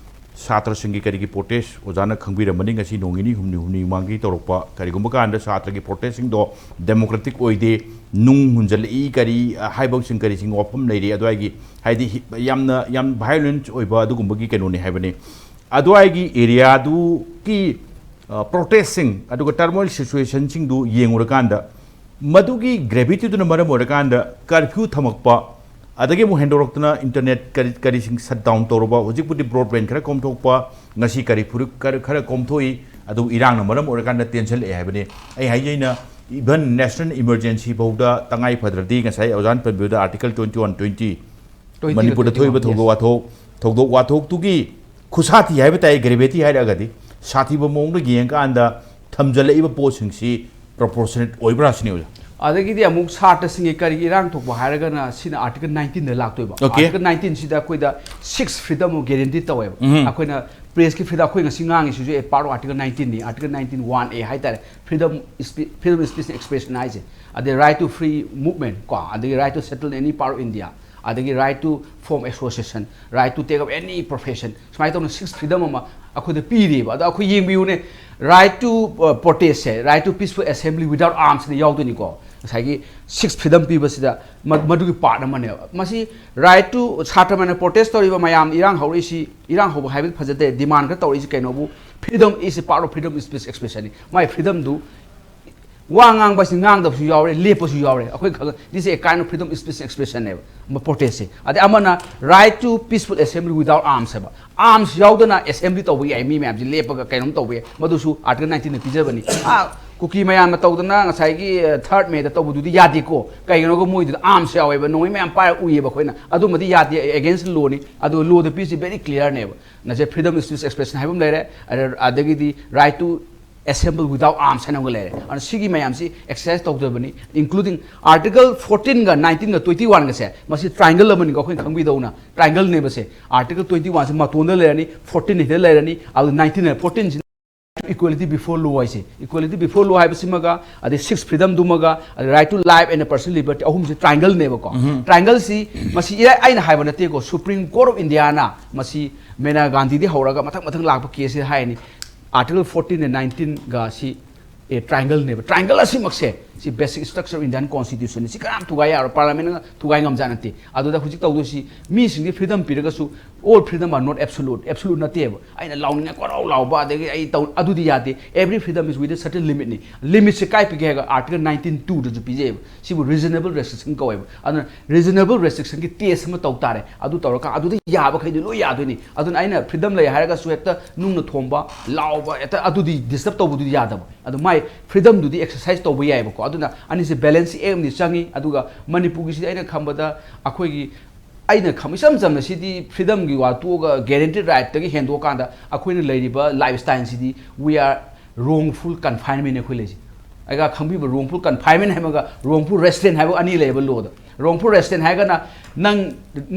ꯁꯥꯇ꯭ꯔꯁꯤꯡꯒꯤ ꯀꯔꯤꯒꯤ protest, ꯑꯣꯖꯥꯅ ꯈꯪꯕꯤꯔꯝꯃꯅꯤ, ꯉꯁꯤ ꯅꯣꯡ ꯅꯤꯅꯤ ꯍꯨꯝꯅꯤ, ꯍꯨꯝꯅꯤ ꯃꯃꯥꯡꯒꯤ ꯇꯧꯔꯛꯄ ꯀꯔꯤꯒꯨꯝꯕ ꯀꯥꯟꯗ ꯁꯥꯇ꯭ꯔꯒꯤ protest ꯁꯤꯡꯗꯣ democratic ꯑꯣꯏꯗꯦ, ꯅꯨꯡ ꯍꯨꯟꯖꯜꯂꯛꯏ, ꯀꯔꯤ ꯍꯥꯏꯕꯁꯤꯡ ꯀꯔꯤꯁꯤꯡ ꯋꯥꯐꯝ ꯂꯩꯔꯤ, ꯑꯗꯨꯋꯥꯏꯒꯤ ꯍꯥꯏꯗꯤ ꯍꯤ-, ꯌꯥꯝꯅ, ꯌꯥꯝ violence ꯑꯣꯏꯕ ꯑꯗꯨꯒꯨꯝꯕꯒꯤ ꯀꯩꯅꯣꯅꯤ ꯍꯥꯏꯕꯅꯤ꯫ ꯑꯗꯨꯋꯥꯏꯒꯤ area ꯗꯨꯒꯤ, ꯑ, protest ꯁꯤꯡ ꯑꯗꯨꯒ turmoil situation ꯁꯤꯡꯗꯨ ꯌꯦꯡꯉꯨꯔꯀꯥꯟꯗ, ꯃꯗꯨꯒꯤ gravity ꯗꯨꯅ ꯃꯔꯝ ꯑꯣꯏꯔꯀꯥꯟꯗ curfew ꯊꯝꯃꯛꯄ, ꯑꯗꯒꯤ ꯑꯃꯨꯛ ꯍꯦꯟꯗꯣꯔꯛꯇꯅ internet ꯀꯔꯤ, ꯀꯔꯤꯁꯤꯡ shut down ꯇꯧꯔꯕ, ꯍꯧꯖꯤꯛꯄꯨꯗꯤ broadband ꯈꯔ ꯀꯣꯝꯊꯣꯛꯄ, ꯉꯁꯤ ꯀꯔꯤ ꯐꯨꯔꯨꯞ ꯈꯔ, ꯈꯔ ꯀꯣꯝꯊꯣꯛꯏ, ꯑꯗꯨꯕꯨ ꯏꯔꯥꯡꯅ ꯃꯔꯝ ꯑꯣꯏꯔꯀꯥꯟꯗ ꯇꯦꯟꯁꯤꯜꯂꯛꯑꯦ ꯍꯥꯏꯕꯅꯤ꯫ ꯑꯩ ꯍꯥꯏꯖꯩꯅ, even national emergency ꯐꯥꯎꯗ ꯇꯉꯥꯏ ꯐꯗ꯭ꯔꯗꯤ ꯉꯁꯥꯏ ꯑꯣꯖꯥꯅ ꯄꯟꯕꯤꯕꯗ article twenty one twenty, twenty ꯒ ꯃꯅꯤꯄꯨꯔꯗ twenty one, ꯊꯣꯛꯏꯕ yes꯫ ꯊꯧꯗꯣꯛ ꯋꯥꯊꯣꯛ, ꯊꯧꯗꯣꯛ ꯋꯥꯊꯣꯛꯇꯨꯒꯤ ꯈꯨꯁꯥꯊꯤ ꯍꯥꯏꯕ ꯇꯥꯏ, gravity ꯍꯥꯏꯔꯛꯑꯒꯗꯤ, ꯁꯥꯊꯤꯕ ꯃꯑꯣꯡꯗ ꯌꯦꯡꯉꯀꯥꯟꯗ ꯊꯝꯖꯜꯂꯛꯏꯕ ꯄꯣꯠꯁꯤꯡꯁꯤ proportionate ꯑꯣꯏꯕ꯭ꯔꯥ ꯁꯤꯅꯤ ꯑꯣꯖꯥ? ꯑꯗꯒꯤꯗꯤ ꯑꯃꯨꯛ ꯁꯥꯇ꯭ꯔꯁꯤꯡꯒꯤ ꯀꯔꯤꯒꯤ ꯏꯔꯥꯡ ꯊꯣꯛꯄ ꯍꯥꯏꯔꯒꯅ ꯁꯤꯅ article nineteen ꯗ ꯂꯥꯛꯇꯣꯏꯕ꯫ Okay꯫ Article nineteen ꯁꯤꯗ ꯑꯩꯈꯣꯏꯗ six freedom ꯑꯃ guarantee ꯇꯧꯋꯦꯕ꯫ ꯎꯝ꯫ ꯑꯩꯈꯣꯏꯅ press ꯀꯤ freedom, ꯑꯩꯈꯣꯏ ꯉꯁꯤ ꯉꯥꯡꯉꯤꯁꯤꯁꯨ a part of article nineteen ꯅꯤ, article nineteen one A ꯍꯥꯏꯇꯥꯔꯦ, freedom, spe-, freedom of speech and expression ꯍꯥꯏꯁꯦ, ꯑꯗꯩ right to free movement ꯀꯣ, ꯑꯗꯒꯤ right to settle in any part of India, ꯑꯗꯒꯤ right to form association, right to take up any profession, ꯁꯨꯃꯥꯏꯅ ꯇꯧꯅ six freedom ꯑꯃ ꯑꯩꯈꯣꯏꯗ ꯄꯤꯔꯤꯕ꯫ ꯑꯗꯣ ꯑꯩꯈꯣꯏ ꯌꯦꯡꯕꯤꯌꯨꯅꯦ, right to, uh, protest say, right to peaceful assembly without arms ꯅ ꯌꯥꯎꯗꯣꯏꯅꯤꯀꯣ꯫ ꯉꯁꯥꯏꯒꯤ six freedom ꯄꯤꯕꯁꯤꯗ ꯃ-, ꯃꯗꯨꯒꯤ part ꯑꯃꯅꯦꯕ꯫ ꯃꯁꯤ right to, ꯁꯥꯇ꯭ꯔ ꯃꯌꯥꯝꯅ protest ꯇꯧꯔꯤꯕ ꯃꯌꯥꯝ, ꯏꯔꯥꯡ ꯍꯧꯔꯛꯏꯁꯤ, ꯏꯔꯥꯡ ꯍꯧꯕ ꯍꯥꯏꯕꯗꯤ ꯐꯖꯗꯦ, demand ꯈꯔ ꯇꯧꯔꯛꯏꯁꯤ ꯀꯩꯅꯣꯕꯨ, freedom is a part of freedom of speech expression ꯅꯤ꯫ ꯃꯥꯏ freedom ꯗꯨ ꯋꯥ ꯉꯥꯡꯕ ꯍꯥꯏꯁꯤ ꯉꯥꯡꯗꯕꯁꯨ ꯌꯥꯎꯔꯦ, ꯂꯦꯞꯄꯁꯨ ꯌꯥꯎꯔꯦ꯫ ꯑꯩꯈꯣꯏ ꯈꯒ, this is a kind of freedom of speech expression ꯅꯦꯕ, ꯃ-, protest ꯁꯦ꯫ ꯑꯗꯩ ꯑꯃꯅ right to peaceful assembly without arms ꯍꯥꯏꯕ꯫ Arms ꯌꯥꯎꯗꯅ assembly ꯇꯧꯕ ꯌꯥꯏ, ꯃꯤ ꯃꯌꯥꯝꯁꯤ ꯂꯦꯞꯄꯒ ꯀꯩꯅꯣꯝ ꯇꯧꯕ ꯌꯥꯏ, ꯃꯗꯨꯁꯨ article nineteen ꯅ ꯄꯤꯖꯕꯅꯤ꯫ ꯑꯥ, ꯀꯨꯀꯤ ꯃꯌꯥꯝꯅ ꯇꯧꯗꯅ ꯉꯁꯥꯏꯒꯤ ꯊꯥꯔꯠ ꯃꯦꯗ ꯇꯧꯕꯗꯨꯗꯤ ꯌꯥꯗꯦꯀꯣ꯫ ꯀꯩꯒꯤꯅꯣꯒ ꯃꯣꯏꯗꯨꯗ ꯑꯥꯔꯝꯁ ꯌꯥꯎꯋꯦꯕ, ꯅꯣꯡꯃꯩ ꯃꯌꯥꯝ ꯄꯥꯏꯔ ꯎꯏꯌꯦꯕ ꯑꯩꯈꯣꯏꯅ꯫ ꯑꯗꯨꯝꯕꯗꯤ ꯌꯥꯗꯦ, ꯑꯦꯒꯦꯟꯁ ꯂꯣꯅꯤ꯫ ꯑꯗꯨ ꯂꯣꯗ ꯄꯤꯔꯤꯁꯤ ꯕꯦꯔꯤ ꯀ꯭ꯂꯤꯌꯥꯔꯅꯦꯕ꯫ ꯅꯁꯦ freedom of speech expression ꯍꯥꯏꯕ ꯑꯃ ꯂꯩꯔꯦ, ꯑꯗ-, ꯑꯗꯒꯤꯗꯤ right to assemble without arms ꯍꯥꯏꯅ ꯑꯃꯒ ꯂꯩꯔꯦ꯫ ꯑꯗꯨꯅ ꯁꯤꯒꯤ ꯃꯌꯥꯝꯁꯤ ꯑꯦꯛꯁꯔꯁꯥꯏꯁ ꯇꯧꯗꯕꯅꯤ, including Article fourteen ꯒ nineteen ꯒ twenty one ꯒꯁꯦ, ꯃꯁꯤ ꯇ꯭ꯔꯥꯏꯡꯒꯜ ꯑꯃꯅꯤꯀꯣ, ꯑꯩꯈꯣꯏꯅ ꯈꯪꯕꯤꯗꯧꯅ꯫ ꯇ꯭ꯔꯥꯏꯡꯒꯜꯅꯦꯕꯁꯦ꯫ Article twenty one ꯁꯤ ꯃꯇꯣꯟꯗ ꯂꯩꯔꯅꯤ, fourteen ꯁꯤꯗ ꯂꯩꯔꯅꯤ, ꯑꯗꯨ nineteen ꯍꯥꯏ, fourteen ꯁꯤ equality before law ꯍꯥꯏꯁꯦ꯫ Equality before law ꯍꯥꯏꯕꯁꯤꯃꯒ, ꯑꯗꯩ six freedom ꯗꯨꯃꯒ, ꯑꯗꯩ right to life and personal liberty, ꯑꯍꯨꯝꯁꯤ ꯇ꯭ꯔꯥꯏꯡꯒꯜꯅꯦꯕꯀꯣ꯫ ꯇ꯭ꯔꯥꯏꯡꯒꯜꯁꯤ ꯃꯁꯤ ꯏꯔꯥꯏ ꯑꯩꯅ ꯍꯥꯏꯕ ꯅꯠꯇꯦꯀꯣ, Supreme Court of India ꯅ ꯃꯁꯤ ꯃꯦꯅꯥ ꯒꯥꯟꯙꯤꯗꯤ ꯍꯧꯔꯒ ꯃꯊꯪ ꯃꯊꯪ ꯂꯥꯛꯄ ꯀꯦꯁꯁꯤ ꯍꯥꯏꯔꯅꯤ꯫ Article fourteen and nineteen ꯒ ꯁꯤ, ꯑꯦ, ꯇ꯭ꯔꯥꯏꯡꯒꯜꯅꯦꯕ꯫ ꯇ꯭ꯔꯥꯏꯡꯒꯜ ꯑꯁꯤꯃꯛꯁꯦ, ꯁꯤ basic structure of Indian constitution ꯅꯤ꯫ ꯁꯤ ꯀꯅꯥꯝ ꯊꯨꯒꯥꯏ ꯌꯥꯔꯣꯏ, ꯄꯥꯔꯂꯤꯌꯥꯃꯦꯟꯅ ꯊꯨꯒꯥꯏ ꯉꯝꯖꯥ ꯅꯠꯇꯦ꯫ ꯑꯗꯨꯗ ꯍꯧꯖꯤꯛ ꯇꯧꯗꯣꯏꯁꯤ, ꯃꯤꯁꯤꯡꯁꯦ freedom ꯄꯤꯔꯒꯁꯨ, all freedom are not absolute, absolute ꯅꯠꯇꯦꯕ꯫ ꯑꯩꯅ ꯂꯥꯎꯅꯤꯡꯉꯦ ꯀꯣꯔꯧ ꯂꯥꯎꯕ, ꯑꯗꯒꯤ ꯑꯩ ꯇꯧ-, ꯑꯗꯨꯗꯤ ꯌꯥꯗꯦ꯫ Every freedom is with a certain limit ꯅꯤ꯫ ꯂꯤꯃꯤꯠꯁꯦ ꯀꯥꯏ ꯄꯤꯒꯦ ꯍꯥꯏꯔꯒ Article nineteen two ꯗꯁꯨ ꯄꯤꯖꯩꯑꯕ꯫ ꯁꯤꯕꯨ reasonable restriction ꯀꯧꯋꯦꯕ꯫ ꯑꯗꯨꯅ reasonable restriction ꯒꯤ test ꯑꯃ ꯇꯧ ꯇꯥꯔꯦ꯫ ꯑꯗꯨ ꯇꯧꯔꯀꯥꯟ ꯑꯗꯨꯗ ꯌꯥꯕꯈꯩꯗꯤ ꯂꯣꯏ ꯌꯥꯗꯣꯏꯅꯤ꯫ ꯑꯗꯨꯅ ꯑꯩꯅ freedom ꯂꯩ ꯍꯥꯏꯔꯒꯁꯨ ꯍꯦꯛꯇ ꯅꯨꯡꯅ ꯊꯣꯝꯕ, ꯂꯥꯎꯕ, ꯍꯦꯛꯇ ꯑꯗꯨꯗꯤ disturb ꯇꯧꯕꯗꯨꯗꯤ ꯌꯥꯗꯕ꯫ ꯑꯗꯨ ꯃꯥꯏ freedom ꯗꯨꯗꯤ exercise ꯇꯧꯕ ꯌꯥꯏꯑꯕꯀꯣ꯫ ꯑꯗꯨꯅ ꯑꯅꯤꯁꯦ balance ꯑꯃꯗꯤ ꯆꯪꯉꯤ꯫ ꯑꯗꯨꯒ ꯃꯅꯤꯄꯨꯔꯒꯤꯁꯤꯗꯤ ꯑꯩꯅ ꯈꯪꯕꯗ ꯑꯩꯈꯣꯏꯒꯤ, ꯑꯩꯅ ꯈꯪꯕ ꯏꯆꯝ ꯆꯝꯅ ꯁꯤꯗꯤ freedom ꯒꯤ ꯋꯥ ꯇꯣꯛꯑꯒ guaranteed right ꯇꯒꯤ ꯍꯦꯟꯗꯣꯛꯑꯀꯥꯟꯗ ꯑꯩꯈꯣꯏꯅ ꯂꯩꯔꯤꯕ lifestyle CD we are wrongful confinement ꯅꯤ ꯑꯩꯈꯣꯏ ꯂꯩꯁꯦ꯫ ꯑꯩꯒ ꯈꯪꯕꯤꯕ wrongful confinement ꯍꯥꯏꯕꯒ wrongful restraint ꯍꯥꯏꯕ ꯑꯅꯤ ꯂꯩꯌꯦꯕ law ꯗ꯫ Wrongful restraint ꯍꯥꯏꯔꯒꯅ ꯅꯪ,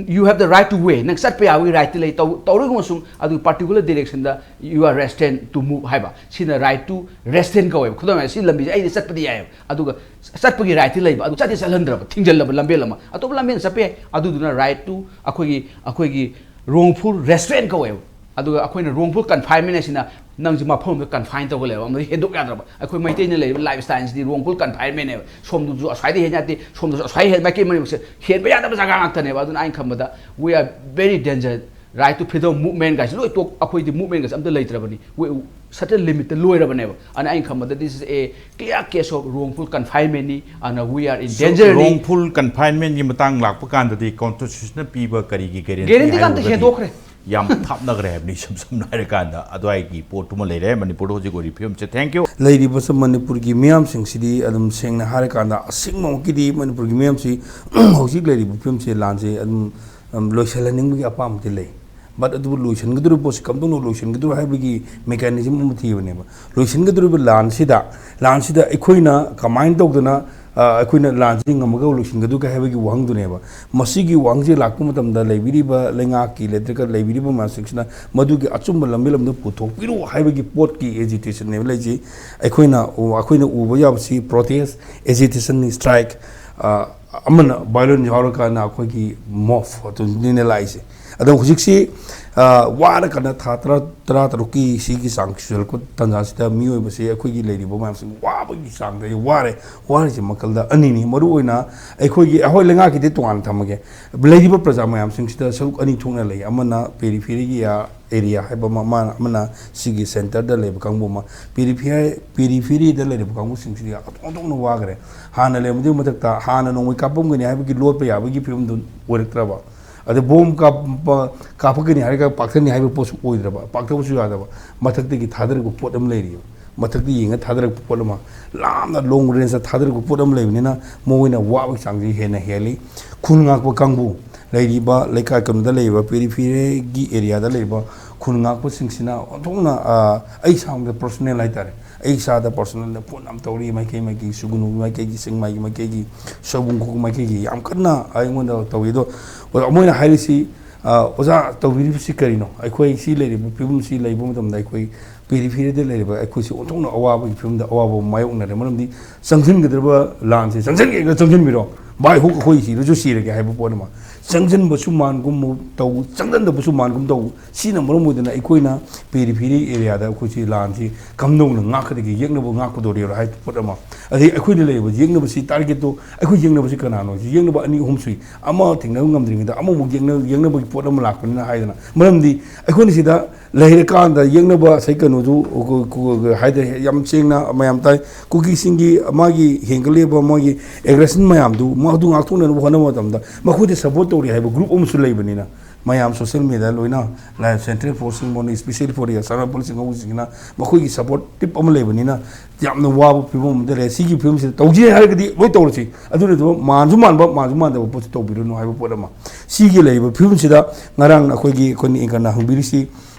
you have the right to way, ꯅꯪ ꯆꯠꯄ ꯌꯥꯕꯒꯤ right ꯇꯤ ꯂꯩ, ꯇꯧ-, ꯇꯧꯔꯒꯨꯝꯕꯁꯨꯡ ꯑꯗꯨ particular direction the you are restrained to move ꯍꯥꯏꯕ꯫ ꯁꯤꯅ right to restraint ꯀꯧꯋꯦꯕ꯫ ꯈꯨꯗꯝ ꯑꯣꯏꯅ ꯁꯤ ꯂꯝꯕꯤꯁꯦ ꯑꯩꯗꯤ ꯆꯠꯄꯗꯤ ꯌꯥꯏꯑꯕ, ꯑꯗꯨꯒ ꯆꯠꯄꯒꯤ right ꯇꯤ ꯂꯩꯕ, ꯑꯗꯨ ꯆꯠꯇꯤ ꯆꯠꯍꯟꯗ꯭ꯔꯕ, ꯊꯤꯡꯖꯤꯜꯂꯕ ꯂꯝꯕꯦꯜ ꯑꯃ, ꯑꯇꯣꯞꯄ ꯂꯝꯕꯦꯜ ꯆꯠꯄ ꯌꯥꯏ꯫ ꯑꯗꯨꯗꯨꯅ right to ꯑꯩꯈꯣꯏꯒꯤ, ꯑꯩꯈꯣꯏꯒꯤ wrongful restraint ꯀꯧꯋꯦꯕ꯫ ꯑꯗꯨꯒ ꯑꯩꯈꯣꯏꯅ wrongful confinement ꯍꯥꯏꯁꯤꯅ ꯅꯪꯁꯦ ꯃꯐꯝ ꯑꯃꯗ confine ꯇꯧꯔꯒ ꯂꯩꯕ, ꯑꯃꯗ ꯍꯦꯟꯗꯣꯛ ꯌꯥꯗ꯭ꯔꯕ꯫ ꯑꯩꯈꯣꯏ ꯃꯩꯇꯩꯅ ꯂꯩꯔꯤꯕ lifestyle ꯁꯤꯗꯤ wrongful confinement ꯅꯦꯕ꯫ ꯁꯣꯝꯗꯁꯨ ꯑꯁ꯭ꯋꯥꯏꯗ ꯍꯦꯟ ꯌꯥꯗꯦ, ꯁꯣꯝꯗꯁꯨ ꯑꯁ꯭ꯋꯥꯏ ꯍꯦꯟ, ꯃꯥꯏꯀꯩ ꯃꯔꯤꯃꯛꯁꯦ ꯍꯦꯟꯕ ꯌꯥꯗꯕ ꯖꯒꯥ ꯉꯥꯛꯇꯅꯦꯕ꯫ ꯑꯗꯨꯅ ꯑꯩꯅ ꯈꯟꯕꯗ we are very danger, right to freedom movement ꯒꯥꯏꯁꯦ ꯂꯣꯏ ꯇꯣꯛ, ꯑꯩꯈꯣꯏꯗꯤ movement ꯒꯥꯏꯁꯦ ꯑꯝꯇ ꯂꯩꯇ꯭ꯔꯕꯅꯤ꯫ We, certain limit ꯇ ꯂꯣꯏꯔꯕꯅꯦꯕ꯫ ꯑꯗꯨꯅ ꯑꯩꯅ ꯈꯟꯕꯗ this is a clear case of wrongful confinement ꯅꯤ꯫ ꯑꯗꯨꯅ we are in danger ꯅꯤ꯫ Wrongful confinement ꯀꯤ ꯃꯇꯥꯡ ꯂꯥꯛꯄ ꯀꯥꯟꯗꯗꯤ constitution ꯅ ꯄꯤꯕ ꯀꯔꯤꯒꯤ guarantee Guarantee ꯒ ꯑꯝꯇ ꯍꯥꯏꯔꯨꯔꯒꯗꯤ? ꯍꯦꯟꯗꯣꯛꯈ꯭ꯔꯦ꯫ ꯌꯥꯝ ꯊꯥꯞꯅꯈ꯭ꯔꯦ ꯍꯥꯏꯕꯅꯤ꯫ ꯏꯁꯝ ꯁꯝꯅ ꯍꯥꯏꯔꯀꯥꯟꯗ ꯑꯗꯨꯋꯥꯏꯒꯤ ꯄꯣꯠꯇꯨꯃ ꯂꯩꯔꯦ ꯃꯅꯤꯄꯨꯔꯗ ꯍꯧꯖꯤꯛ ꯑꯣꯏꯔꯤꯕ ꯐꯤꯕꯝꯁꯦ꯫ Thank you꯫ ꯂꯩꯔꯤꯕꯁꯨ ꯃꯅꯤꯄꯨꯔꯒꯤ ꯃꯤꯌꯥꯝꯁꯤꯡꯁꯤꯗꯤ ꯑꯗꯨꯝ ꯁꯦꯡꯅ ꯍꯥꯏꯔꯀꯥꯟꯗ ꯑꯁꯦꯡꯕꯃꯛꯀꯤꯗꯤ ꯃꯅꯤꯄꯨꯔꯒꯤ ꯃꯤꯌꯥꯝꯁꯤ ꯍꯧꯖꯤꯛ ꯂꯩꯔꯤꯕ ꯐꯤꯕꯝꯁꯦ, ꯂꯥꯟꯁꯦ ꯑꯗꯨꯝ ꯂꯣꯏꯁꯤꯜꯍꯟꯅꯤꯡꯕꯒꯤ ꯑꯄꯥꯝꯕꯗꯤ ꯂꯩ꯫ But ꯑꯗꯨꯕꯨ ꯂꯣꯏꯁꯤꯟꯒꯗꯧꯔꯤꯕ ꯄꯣꯠꯁꯤ ꯀꯝꯗꯧꯅ ꯂꯣꯏꯁꯤꯟꯒꯗꯧꯔꯣ ꯍꯥꯏꯕꯒꯤ mechanism ꯑꯃ ꯊꯤꯕꯅꯦꯕ꯫ ꯂꯣꯏꯁꯤꯟꯒꯗꯧꯔꯤꯕ ꯂꯥꯟꯁꯤꯗ ꯂꯥꯟꯁꯤꯗ ꯑꯩꯈꯣꯏꯅ ꯀꯃꯥꯏꯅ ꯇꯧꯗꯅ ꯑꯩꯈꯣꯏꯅ ꯂꯥꯟꯁꯤ ꯉꯝꯃꯒ ꯂꯣꯏꯁꯤꯟꯒꯗꯧꯒꯦ ꯍꯥꯏꯕꯒꯤ ꯋꯥꯍꯪꯗꯨꯅꯦꯕ꯫ ꯃꯁꯤꯒꯤ ꯋꯥꯍꯪꯁꯦ ꯂꯥꯛꯄ ꯃꯇꯝꯗ ꯂꯩꯕꯤꯔꯤꯕ ꯂꯩꯉꯥꯛꯀꯤ ꯂꯩꯇ꯭ꯔꯒ ꯂꯩꯕꯤꯔꯤꯕ ꯃꯌꯥꯝꯁꯤꯡꯁꯤꯅ ꯃꯗꯨꯒꯤ ꯑꯆꯨꯝꯕ ꯂꯝꯕꯤ ꯂꯝꯗ ꯄꯨꯊꯣꯛꯄꯤꯔꯨ ꯍꯥꯏꯕꯒꯤ ꯄꯣꯠꯀꯤ agitationꯅꯦꯕ ꯂꯩꯁꯤ꯫ ꯑꯩꯈꯣꯏꯅ ꯑꯩꯈꯣꯏꯅ ꯎꯕ ꯌꯥꯕꯁꯤ protest, agitationꯅꯤ, strike꯫ ꯑꯃꯅ violent ꯌꯥꯎꯔꯀꯥꯟꯗ ꯑꯩꯈꯣꯏꯒꯤ mob ꯑꯗꯨꯅꯤꯅ ꯂꯥꯛꯏꯁꯦ꯫ ꯑꯗꯣ ꯍꯧꯖꯤꯛꯁꯤ ꯋꯥꯔꯀꯥꯟꯗ ꯊꯥ ꯇꯔꯥ ꯇꯔꯥ ꯇꯔꯨꯛꯀꯤ ꯁꯤꯒꯤ ꯆꯥꯡ ꯁꯨꯖꯜꯂꯛꯄ ꯇꯥꯟꯖꯥꯁꯤꯗ ꯃꯤꯑꯣꯏꯕꯁꯤ ꯑꯩꯈꯣꯏꯒꯤ ꯂꯩꯔꯤꯕ ꯃꯌꯥꯝꯁꯤ ꯋꯥꯕꯒꯤ ꯆꯥꯡꯗ ꯋꯥꯔꯦ꯫ ꯋꯥꯔꯤꯁꯦ ꯃꯈꯜꯗ ꯑꯅꯤꯅꯤ꯫ ꯃꯔꯨꯑꯣꯏꯅ ꯑꯩꯈꯣꯏꯒꯤ ꯑꯩꯈꯣꯏ ꯂꯩꯉꯥꯛꯀꯤꯗꯤ ꯇꯣꯉꯥꯟꯅ ꯊꯝꯃꯒꯦ꯫ ꯂꯩꯔꯤꯕ ꯄ꯭ꯔꯖꯥ ꯃꯌꯥꯝꯁꯤꯡꯁꯤꯗ ꯁꯔꯨꯛ ꯑꯅꯤ ꯊꯣꯛꯅ ꯂꯩ꯫ ꯑꯃꯅ peripheryꯒꯤ area ꯍꯥꯏꯕ ꯑꯃ, ꯑꯃꯅ ꯁꯤꯒꯤ centreꯗ ꯂꯩꯕ ꯀꯥꯡꯕꯨ ꯑꯃ꯫ Periphery peripheryꯗ ꯂꯩꯔꯤꯕ ꯀꯥꯡꯕꯨꯁꯤꯡꯁꯤꯗꯤ ꯑꯣꯟꯊꯣꯛꯅ ꯋꯥꯈ꯭ꯔꯦ꯫ ꯍꯥꯟꯅ ꯂꯩꯔꯝꯕꯗꯨꯒꯤ ꯃꯊꯛꯇ ꯍꯥꯟꯅ ꯅꯣꯡꯃꯩ ꯀꯥꯞꯄꯝꯒꯅꯤ ꯍꯥꯏꯕꯒꯤ ꯂꯣꯠꯄ ꯌꯥꯕꯒꯤ ꯐꯤꯕꯝꯗꯨ ꯑꯣꯏꯔꯛꯇ꯭ꯔꯕ꯫ ꯑꯗ bomb ꯀꯥꯞꯄ ꯀꯥꯞꯄꯛꯀꯅꯤ ꯍꯥꯏꯔꯒ ꯄꯥꯛꯊꯅꯤ ꯍꯥꯏꯕ ꯄꯣꯠꯁꯨ ꯑꯣꯏꯗ꯭ꯔꯕ, ꯄꯥꯛꯊꯕꯁꯨ ꯌꯥꯗꯕ꯫ ꯃꯊꯛꯇꯒꯤ ꯊꯥꯗꯔꯛꯄ ꯄꯣꯠ ꯑꯃ ꯂꯩꯔꯤꯕ, ꯃꯊꯛꯇ ꯌꯦꯡꯉ ꯊꯥꯗꯔꯛꯄ ꯄꯣꯠ ꯑꯃ, ꯂꯥꯞꯅ long rangeꯇ ꯊꯥꯗꯔꯛꯄ ꯄꯣꯠ ꯑꯃ ꯂꯩꯕꯅꯤꯅ ꯃꯣꯏꯅ ꯋꯥꯕꯒꯤ ꯆꯥꯡꯁꯤ ꯍꯦꯟꯅ ꯍꯦꯜꯂꯤ꯫ ꯈꯨꯟ ꯉꯥꯛꯄ ꯀꯥꯡꯕꯨ ꯂꯩꯔꯤꯕ ꯂꯩꯀꯥꯏ ꯀꯩꯅꯣꯗ ꯂꯩꯔꯤꯕ peripheryꯒꯤ areaꯗ ꯂꯩꯔꯤꯕ ꯈꯨꯟ ꯉꯥꯛꯄꯁꯤꯡꯁꯤꯅ ꯑꯣꯟꯊꯣꯛꯅ ꯑꯩ ꯏꯁꯥꯃꯛꯇ personal ꯍꯥꯏꯇꯥꯔꯦ꯫ ꯑꯩ ꯏꯁꯥꯗ personalꯗ ꯐꯣꯟ ꯌꯥꯝ ꯇꯧꯔꯤ꯫ ꯃꯥꯏꯀꯩ ꯃꯥꯏꯀꯩꯒꯤ ꯁꯨꯒꯨꯅꯨꯒꯤ ꯃꯥꯏꯀꯩꯒꯤ, ꯆꯤꯡꯃꯥꯏꯒꯤ ꯃꯥꯏꯀꯩꯒꯤ, ꯁꯣꯏꯕꯨꯝ ꯈꯣꯛꯄ ꯃꯥꯏꯀꯩꯒꯤ ꯌꯥꯝ ꯀꯟꯅ ꯑꯩꯉꯣꯟꯗ ꯇꯧꯏ꯫ ꯑꯗꯣ ꯃꯣꯏꯅ ꯍꯥꯏꯔꯤꯁꯤ, "ꯑꯣꯖꯥ, ꯇꯧꯕꯤꯔꯤꯕꯁꯤ ꯀꯔꯤꯅꯣ? ꯑꯩꯈꯣꯏ ꯁꯤ ꯂꯩꯔꯤꯕ ꯐꯤꯕꯝꯁꯤ ꯂꯩꯕ ꯃꯇꯝꯗ ꯑꯩꯈꯣꯏ peripheryꯗ ꯂꯩꯔꯤꯕ ꯑꯩꯈꯣꯏꯁꯤ ꯑꯣꯟꯊꯣꯛꯅ ꯑꯋꯥꯕꯒꯤ ꯐꯤꯕꯝꯗ ꯑꯋꯥꯕ ꯑꯃ ꯃꯥꯌꯣꯛꯅꯔꯦ꯫ ꯃꯔꯝꯗꯤ ꯆꯪꯁꯤꯟꯒꯗꯧꯔꯕ ꯂꯥꯟꯁꯦ ꯆꯪꯁꯤꯟꯒꯦꯒ ꯆꯪꯁꯤꯟꯕꯤꯔꯣ, ꯚꯥꯏ, ꯍꯨꯛ ꯑꯩꯈꯣꯏ ꯁꯤꯔꯁꯨ ꯁꯤꯔꯒꯦ ꯍꯥꯏꯕ ꯄꯣꯠ ꯑꯃ, ꯆꯪꯁꯤꯟꯕꯁꯨ ꯃꯥꯟꯒꯨꯝ ꯇꯧ, ꯆꯪꯁꯤꯟꯗꯕꯁꯨ ꯃꯥꯟꯒꯨꯝ ꯇꯧ꯫ ꯁꯤꯅ ꯃꯔꯝ ꯑꯣꯏꯗꯅ ꯑꯩꯈꯣꯏꯅ periphery areaꯗ ꯑꯩꯈꯣꯏꯁꯤ ꯂꯥꯟꯁꯤ ꯀꯝꯗꯧꯅ ꯉꯥꯛꯀꯗꯒꯦ, ꯌꯦꯛꯅꯕ ꯉꯥꯛꯀꯗꯣꯔꯤꯕ꯭ꯔꯥ ꯍꯥꯏꯕ ꯄꯣꯠ ꯑꯃ꯫ ꯑꯗꯩ ꯑꯩꯈꯣꯏꯅ ꯂꯩꯔꯤꯕ ꯌꯦꯛꯅꯕꯁꯤ targetꯇꯣ ꯑꯩꯈꯣꯏ ꯌꯦꯛꯅꯕꯁꯤ ꯀꯅꯥꯅꯣ? ꯌꯦꯛꯅꯕ ꯑꯅꯤ ꯑꯍꯨꯝ ꯁꯨꯏ꯫ ꯑꯃ ꯊꯦꯡꯅꯕ ꯉꯝꯗ꯭ꯔꯤꯉꯩꯗ ꯑꯃꯃꯨꯛ ꯌꯦꯛꯅ-, ꯌꯦꯛꯅꯕꯒꯤ ꯄꯣꯠ ꯑꯃ ꯂꯥꯛꯄꯅꯤꯅ ꯍꯥꯏꯗꯅ꯫ ꯃꯔꯝꯗꯤ ꯑꯩꯈꯣꯏꯅ ꯁꯤꯗ ꯂꯩꯔꯀꯥꯟꯗ ꯌꯦꯛꯅꯕ ꯉꯁꯥꯏ ꯀꯩꯅꯣꯗꯨ, ꯀ-, ꯀ-, ꯀ-, ꯍꯥꯏꯗꯤ ꯌꯥꯝ ꯁꯦꯡꯅ ꯃꯌꯥꯝ ꯇꯥꯏ꯫ ꯀꯨꯀꯤꯁꯤꯡꯒꯤ ꯃꯥꯒꯤ ꯍꯦꯟꯒꯠꯂꯤꯕ ꯃꯣꯏꯒꯤ aggression ꯃꯌꯥꯝꯗꯨ, ꯃꯗꯨ ꯉꯥꯛꯊꯣꯛꯅꯅꯕ ꯍꯣꯠꯅꯕ ꯃꯇꯝꯗ ꯃꯈꯣꯏꯗ support ꯇꯧꯔꯤ ꯍꯥꯏꯕ group ꯑꯃꯁꯨ ꯂꯩꯕꯅꯤꯅ, ꯃꯌꯥꯝ social media ꯂꯣꯏꯅ ꯂꯥꯏ central force ꯁꯤꯡ ꯃꯣꯏꯅ special for the Assam Rifle ꯁꯤꯡ ꯍꯧꯕꯁꯤꯡꯁꯤꯅ ꯃꯈꯣꯏꯒꯤ supportive ꯑꯃ ꯂꯩꯕꯅꯤꯅ ꯌꯥꯝꯅ ꯋꯥꯕ ꯐꯤꯕꯝ ꯑꯃꯗ ꯂꯩꯔꯦ꯫ ꯁꯤꯒꯤ ꯐꯤꯕꯝꯁꯤꯗ ꯇꯧꯁꯤ ꯍꯥꯏꯔꯒꯗꯤ ꯂꯣꯏ ꯇꯧꯔꯁꯤ, ꯑꯗꯨ ꯅꯠꯇꯕ ꯃꯥꯟꯁꯨ ꯃꯥꯟꯕ ꯃꯥꯟꯁꯨ ꯃꯥꯟꯗꯕ ꯄꯣꯠꯁꯤ ꯇꯧꯕꯤꯔꯨꯅꯨ ꯍꯥꯏꯕ ꯄꯣꯠ ꯑꯃ꯫ ꯁꯤꯒꯤ ꯂꯩꯔꯤꯕ ꯐꯤꯕꯝꯁꯤꯗ ꯉꯔꯥꯡ ꯑꯩꯈꯣꯏꯒꯤ ꯑꯩꯈꯣꯏꯅ anchor ꯅ ꯍꯪꯕꯤꯔꯤꯁꯤ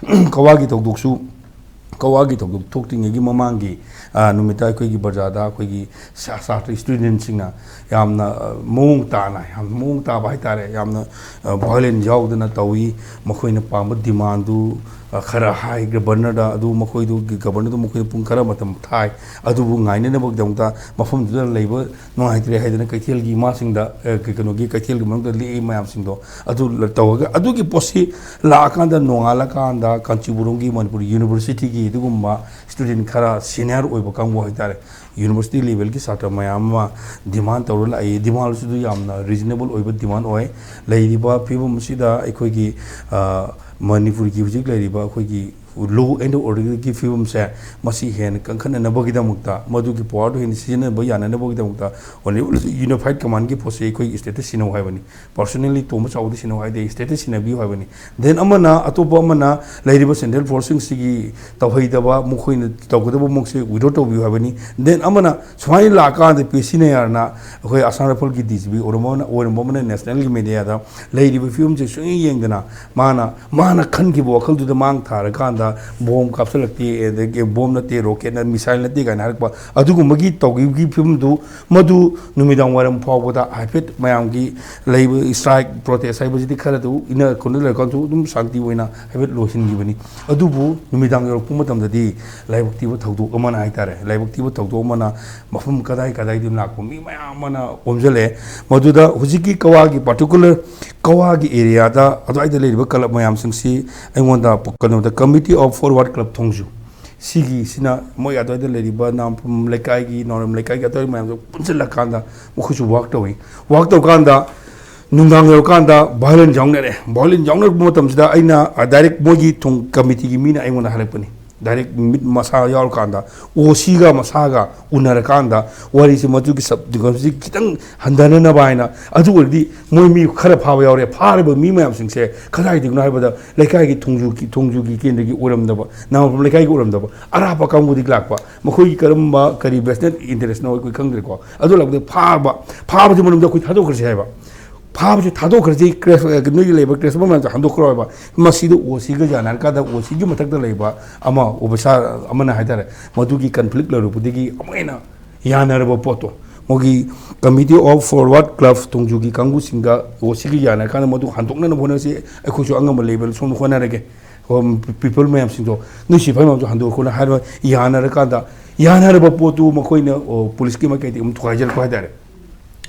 ꯀꯋꯥꯒꯤ ꯊꯧꯗꯣꯛꯁꯨ ꯀꯋꯥꯒꯤ ꯊꯧꯗꯣꯛ ꯊꯣꯛꯇ꯭ꯔꯤꯉꯩꯒꯤ ꯃꯃꯥꯡꯒꯤ, ꯑ, ꯅꯨꯃꯤꯠꯇ ꯑꯩꯈꯣꯏꯒꯤ ꯕꯖꯥꯔꯗ ꯑꯩꯈꯣꯏꯒꯤ ꯁꯥ-, ꯁꯥꯇ꯭ꯔ student ꯁꯤꯡꯅ ꯌꯥꯝꯅ, ꯑ, ꯃꯑꯣꯡ ꯇꯥꯅ, ꯌꯥꯝ ꯃꯑꯣꯡ ꯇꯥꯕ ꯍꯥꯏꯇꯥꯔꯦ, ꯌꯥꯝꯅ, ꯑ, violence ꯌꯥꯎꯗꯅ ꯇꯧꯏ꯫ ꯃꯈꯣꯏꯅ ꯄꯥꯝꯕ demand ꯗꯨ, ꯑ, ꯈꯔ ꯍꯥꯏ governor ꯗ, ꯑꯗꯨ ꯃꯈꯣꯏꯗꯨ, governor ꯗꯨ ꯃꯈꯣꯏꯗ ꯄꯨꯡ ꯈꯔ ꯃꯇꯝ ꯊꯥꯏ꯫ ꯑꯗꯨꯕꯨ ꯉꯥꯏꯅꯅꯕꯒꯤꯗꯃꯛꯇ ꯃꯐꯝꯗꯨꯗ ꯂꯩꯕ ꯅꯨꯡꯉꯥꯏꯇ꯭ꯔꯦ ꯍꯥꯏꯗꯅ ꯀꯩꯊꯦꯜꯒꯤ ꯏꯃꯥꯁꯤꯡꯗ, ꯑ, ꯀꯩ-, ꯀꯩꯅꯣꯒꯤ ꯀꯩꯊꯦꯜꯒꯤ ꯃꯅꯨꯡꯗ ꯂꯦꯛꯏ ꯃꯌꯥꯝꯁꯤꯡꯗꯣ ꯑꯗꯨ ꯇꯧꯔꯒ, ꯑꯗꯨꯒꯤ ꯄꯣꯠꯁꯤ ꯂꯥꯛꯑꯀꯥꯟꯗ, ꯅꯣꯡꯉꯥꯜꯂꯀꯥꯟꯗ ꯀꯥꯟꯆꯤꯄꯨꯔꯝꯒꯤ ꯃꯅꯤꯄꯨꯔ university ꯒꯤ ꯑꯗꯨꯒꯨꯝꯕ student ꯈꯔ senior ꯑꯣꯏꯕ ꯀꯥꯡꯕꯨ ꯍꯥꯏꯇꯥꯔꯦ, university level ꯒꯤ ꯁꯥꯇ꯭ꯔ ꯃꯌꯥꯝ ꯑꯃ demand ꯇꯧꯔ ꯂꯥꯛꯏ꯫ Demand ꯁꯤꯁꯨ ꯌꯥꯝꯅ reasonable ꯑꯣꯏꯕ demand ꯑꯣꯏ꯫ ꯂꯩꯔꯤꯕ ꯐꯤꯕꯝ ꯑꯁꯤꯗ ꯑꯩꯈꯣꯏꯒꯤ, ꯑ, ꯃꯅꯤꯄꯨꯔꯒꯤ ꯍꯧꯖꯤꯛ ꯂꯩꯔꯤꯕ ꯑꯩꯈꯣꯏꯒꯤ law and order ꯒꯤ ꯐꯤꯕꯝꯁꯦ ꯃꯁꯤ ꯍꯦꯟꯅ ꯀꯟꯈꯠꯅꯅꯕꯒꯤꯗꯃꯛꯇ, ꯃꯗꯨꯒꯤ power ꯗꯨ ꯍꯦꯟꯅ ꯁꯤꯖꯤꯟꯅꯕ ꯌꯥꯅꯅꯕꯒꯤꯗꯃꯛꯇ Honorable Unified Command ꯒꯤ ꯄꯣꯠꯁꯤ ꯑꯩꯈꯣꯏꯒꯤ state ꯇ ꯁꯤꯟꯅꯧ ꯍꯥꯏꯕꯅꯤ꯫ Personally ꯇꯣꯝꯕ ꯆꯥꯎꯕꯗ ꯁꯤꯟꯅꯧ ꯍꯥꯏꯗꯦ, state ꯇ ꯁꯤꯟꯅꯕꯤꯌꯨ ꯍꯥꯏꯕꯅꯤ꯫ Then ꯑꯃꯅ, ꯑꯇꯣꯞꯄ ꯑꯃꯅ ꯂꯩꯔꯤꯕ central force ꯁꯤꯡꯁꯤꯒꯤ ꯇꯧꯍꯩꯗꯕ, ꯃꯈꯣꯏꯅ ꯇꯧꯒꯗꯕ ꯃꯑꯣꯡꯁꯦ withdraw ꯇꯧꯕꯤꯌꯨ ꯍꯥꯏꯕꯅꯤ꯫ Then ꯑꯃꯅ ꯁꯨꯃꯥꯏꯅ ꯂꯥꯛꯀꯥꯟꯗ ꯄꯤ ꯁꯤ ꯅꯥꯌꯔꯅ ꯑꯩꯈꯣꯏ Assam Rifle ꯒꯤ D G P ꯑꯣꯏꯔꯝꯕ ꯑꯃꯅ, ꯑꯣꯏꯔꯝꯕ ꯑꯃꯅ national ꯒꯤ media ꯗ ꯂꯩꯔꯤꯕ ꯐꯤꯕꯝꯁꯦ ꯁꯨꯡꯌꯦꯡ ꯌꯦꯡꯗꯅ ꯃꯥꯅ, ꯃꯥꯅ ꯈꯟꯈꯤꯕ ꯋꯥꯈꯜꯗꯨꯗ ꯃꯥꯡ ꯊꯥꯔꯀꯥꯟꯗ bomb ꯀꯥꯞꯁꯤꯜꯂꯛꯇꯦ, ꯑꯗꯒꯤ bomb ꯅꯠꯇꯦ, rocket ꯅ, missile ꯅꯠꯇꯦ ꯀꯥꯏꯅ ꯍꯥꯏꯔꯛꯄ ꯑꯗꯨꯒꯨꯝꯕꯒꯤ ꯇꯧꯈꯤꯕꯒꯤ ꯐꯤꯕꯝꯗꯨ, ꯃꯗꯨ ꯅꯨꯃꯤꯗꯥꯡ ꯋꯥꯏꯔꯝ ꯐꯥꯎꯕꯗ ꯍꯥꯏꯐꯦꯠ ꯃꯌꯥꯝꯒꯤ ꯂꯩꯕ strike protest ꯍꯥꯏꯕꯁꯤꯗꯤ ꯈꯔꯗꯨ ꯏꯅ ꯈꯨꯟꯗ ꯂꯩꯔꯀꯥꯟꯁꯨ ꯑꯗꯨꯝ ꯁꯥꯟꯇꯤ ꯑꯣꯏꯅ ꯍꯥꯏꯐꯦꯠ ꯂꯣꯏꯁꯤꯟꯈꯤꯕꯅꯤ꯫ ꯑꯗꯨꯕꯨ ꯅꯨꯃꯤꯗꯥꯡ ꯌꯧꯔꯛꯄ ꯃꯇꯝꯗꯗꯤ ꯂꯥꯏꯕꯛ ꯊꯤꯕ ꯊꯧꯗꯣꯛ ꯑꯃꯅ ꯍꯥꯏꯇꯥꯔꯦ, ꯂꯥꯏꯕꯛ ꯊꯤꯕ ꯊꯧꯗꯣꯛ ꯑꯃꯅ ꯃꯐꯝ ꯀꯗꯥꯏ ꯀꯗꯥꯏꯗꯒꯤ ꯂꯥꯛꯄ ꯃꯤ ꯃꯌꯥꯝ ꯑꯃꯅ ꯑꯣꯝꯁꯤꯜꯂꯛꯑꯦ꯫ ꯃꯗꯨꯗ ꯍꯧꯖꯤꯛꯀꯤ ꯀꯋꯥꯒꯤ particular ꯀꯋꯥꯒꯤ area ꯗ ꯑꯗꯨꯋꯥꯏꯗ ꯂꯩꯔꯤꯕ club ꯃꯌꯥꯝꯁꯤꯡꯁꯤ ꯑꯩꯉꯣꯟꯗ ꯀꯩꯅꯣꯗ Committee of Forward Club ꯊꯣꯡꯖꯨ ꯁꯤꯒꯤꯁꯤꯅ ꯃꯣꯏ ꯑꯗꯨꯋꯥꯏꯗ ꯂꯩꯔꯤꯕ ꯅꯥꯝꯐꯝ ꯂꯩꯀꯥꯏꯒꯤ, ꯅꯥꯎꯔꯦꯝ ꯂꯩꯀꯥꯏꯒꯤ ꯑꯗꯨꯋꯥꯏ ꯃꯌꯥꯝꯗꯣ ꯄꯨꯟꯁꯤꯜꯂꯀꯥꯟꯗ ꯃꯈꯣꯏꯁꯨ work ꯇꯧꯏ꯫ Work ꯇꯧꯀꯥꯟꯗ ꯅꯨꯡꯗꯥꯡ ꯌꯧꯔꯀꯥꯟꯗ violence ꯌꯥꯎꯅꯔꯦ꯫ Violence ꯌꯥꯎꯅꯔꯛꯄ ꯃꯇꯝꯁꯤꯗ ꯑꯩꯅ, ꯑ, direct ꯃꯣꯏꯒꯤ ꯊꯣꯡ committee ꯒꯤ ꯃꯤꯅ ꯑꯩꯉꯣꯟꯗ ꯍꯥꯏꯔꯛꯄꯅꯤ, ꯗꯥꯏꯔꯦꯛ ꯃꯤꯠ ꯃꯁꯥ ꯌꯥꯎꯔꯀꯥꯟꯗ, ꯑꯣ ꯁꯤꯒ ꯃꯁꯥꯒ ꯎꯅꯔꯀꯥꯟꯗ, ꯋꯥꯔꯤꯁꯤ ꯃꯗꯨꯒꯤ ꯁꯕ ꯗꯤꯀꯣꯟꯁꯤ ꯈꯤꯇꯪ ꯍꯟꯊꯅꯅꯕ ꯍꯥꯏꯅ, ꯑꯗꯨ ꯑꯣꯏꯔꯗꯤ ꯃꯣꯏ ꯃꯤ ꯈꯔ ꯐꯥꯕ ꯌꯥꯎꯔꯦ, ꯐꯥꯔꯤꯕ ꯃꯤ ꯃꯌꯥꯝꯁꯤꯡꯁꯦ ꯀꯗꯥꯏꯗꯒꯤꯅꯣ ꯍꯥꯏꯕꯗ ꯂꯩꯀꯥꯏꯒꯤ ꯊꯣꯡꯖꯨꯒꯤ, ꯊꯣꯡꯖꯨꯒꯤ ꯀꯦꯟꯗ꯭ꯔꯒꯤ ꯑꯣꯏꯔꯝꯗꯕ, ꯅꯥꯃꯄꯝ ꯂꯩꯀꯥꯏꯒꯤ ꯑꯣꯏꯔꯝꯗꯕ, ꯑꯔꯥꯞꯄ ꯀꯥꯡꯕꯨꯗꯒꯤ ꯂꯥꯛꯄ, ꯃꯈꯣꯏꯒꯤ ꯀꯔꯝꯕ ꯀꯔꯤ ꯕꯤꯖꯤꯅꯦꯁ ꯏꯟꯇꯔꯦꯁꯅꯣ ꯑꯩꯈꯣꯏ ꯈꯪꯗ꯭ꯔꯦꯀꯣ꯫ ꯑꯗꯨ ꯂꯥꯛꯄꯗ ꯐꯥꯕ, ꯐꯥꯕꯁꯤ ꯃꯅꯨꯡꯗ ꯑꯩꯈꯣꯏ ꯊꯥꯗꯣꯛꯈ꯭ꯔꯁꯤ ꯍꯥꯏꯕ꯫ ꯐꯥꯕꯁꯤ ꯊꯥꯗꯣꯛꯈ꯭ꯔꯁꯤ, ꯀ꯭ꯔꯦꯁ-, ꯅꯣꯏꯒꯤ ꯂꯩꯕ ꯀ꯭ꯔꯦꯁ ꯃꯌꯥꯝꯁꯦ ꯍꯟꯗꯣꯛꯈ꯭ꯔꯣ ꯍꯥꯏꯕ꯫ ꯃꯁꯤꯗ ꯑꯣ ꯁꯤꯒ ꯌꯥꯅꯔꯀꯥꯟꯗ ꯑꯣ ꯁꯤꯒꯤ ꯃꯊꯛꯇ ꯂꯩꯕ ꯑꯃ ꯑꯣꯐꯤꯁꯥꯔ ꯑꯃꯅ ꯍꯥꯏꯇꯥꯔꯦ, ꯃꯗꯨꯒꯤ ꯀꯟꯐ꯭ꯂꯤꯛ ꯂꯩꯔꯨꯕꯗꯒꯤ ꯑꯃꯨꯛ ꯍꯦꯟꯅ ꯌꯥꯅꯔꯕ ꯄꯣꯠꯇꯣ, ꯃꯣꯏꯒꯤ Committee of Forward Club ꯊꯣꯡꯖꯨꯒꯤ ꯀꯥꯡꯕꯨꯁꯤꯡꯒ ꯑꯣ ꯁꯤꯒ ꯌꯥꯅꯔꯀꯥꯟꯗ ꯃꯗꯨ ꯍꯟꯗꯣꯛꯅꯅꯕ ꯍꯣꯠꯅꯁꯤ, ꯑꯩꯈꯣꯏꯁꯨ ꯑꯉꯝꯕ ꯂꯩꯕ ꯁꯣꯝꯗ ꯍꯣꯠꯅꯔꯒꯦ꯫ ꯄꯤꯄꯜ ꯃꯌꯥꯝꯁꯤꯡꯗꯣ, ꯅꯣꯏ ꯁꯤꯐꯥꯏ ꯃꯌꯥꯝꯁꯨ ꯍꯟꯗꯣꯛꯈꯣꯅ ꯍꯥꯏꯔ ꯌꯥꯅꯔꯀꯥꯟꯗ, ꯌꯥꯅꯔꯕ ꯄꯣꯠꯇꯨ ꯃꯈꯣꯏꯅ, ꯑꯣ, ꯄꯨꯂꯤꯁꯀꯤ ꯃꯥꯏꯀꯩꯗꯒꯤ ꯑꯃꯨꯛ ꯊꯨꯒꯥꯏꯖꯔꯛꯄ ꯍꯥꯏꯇꯥꯔꯦ,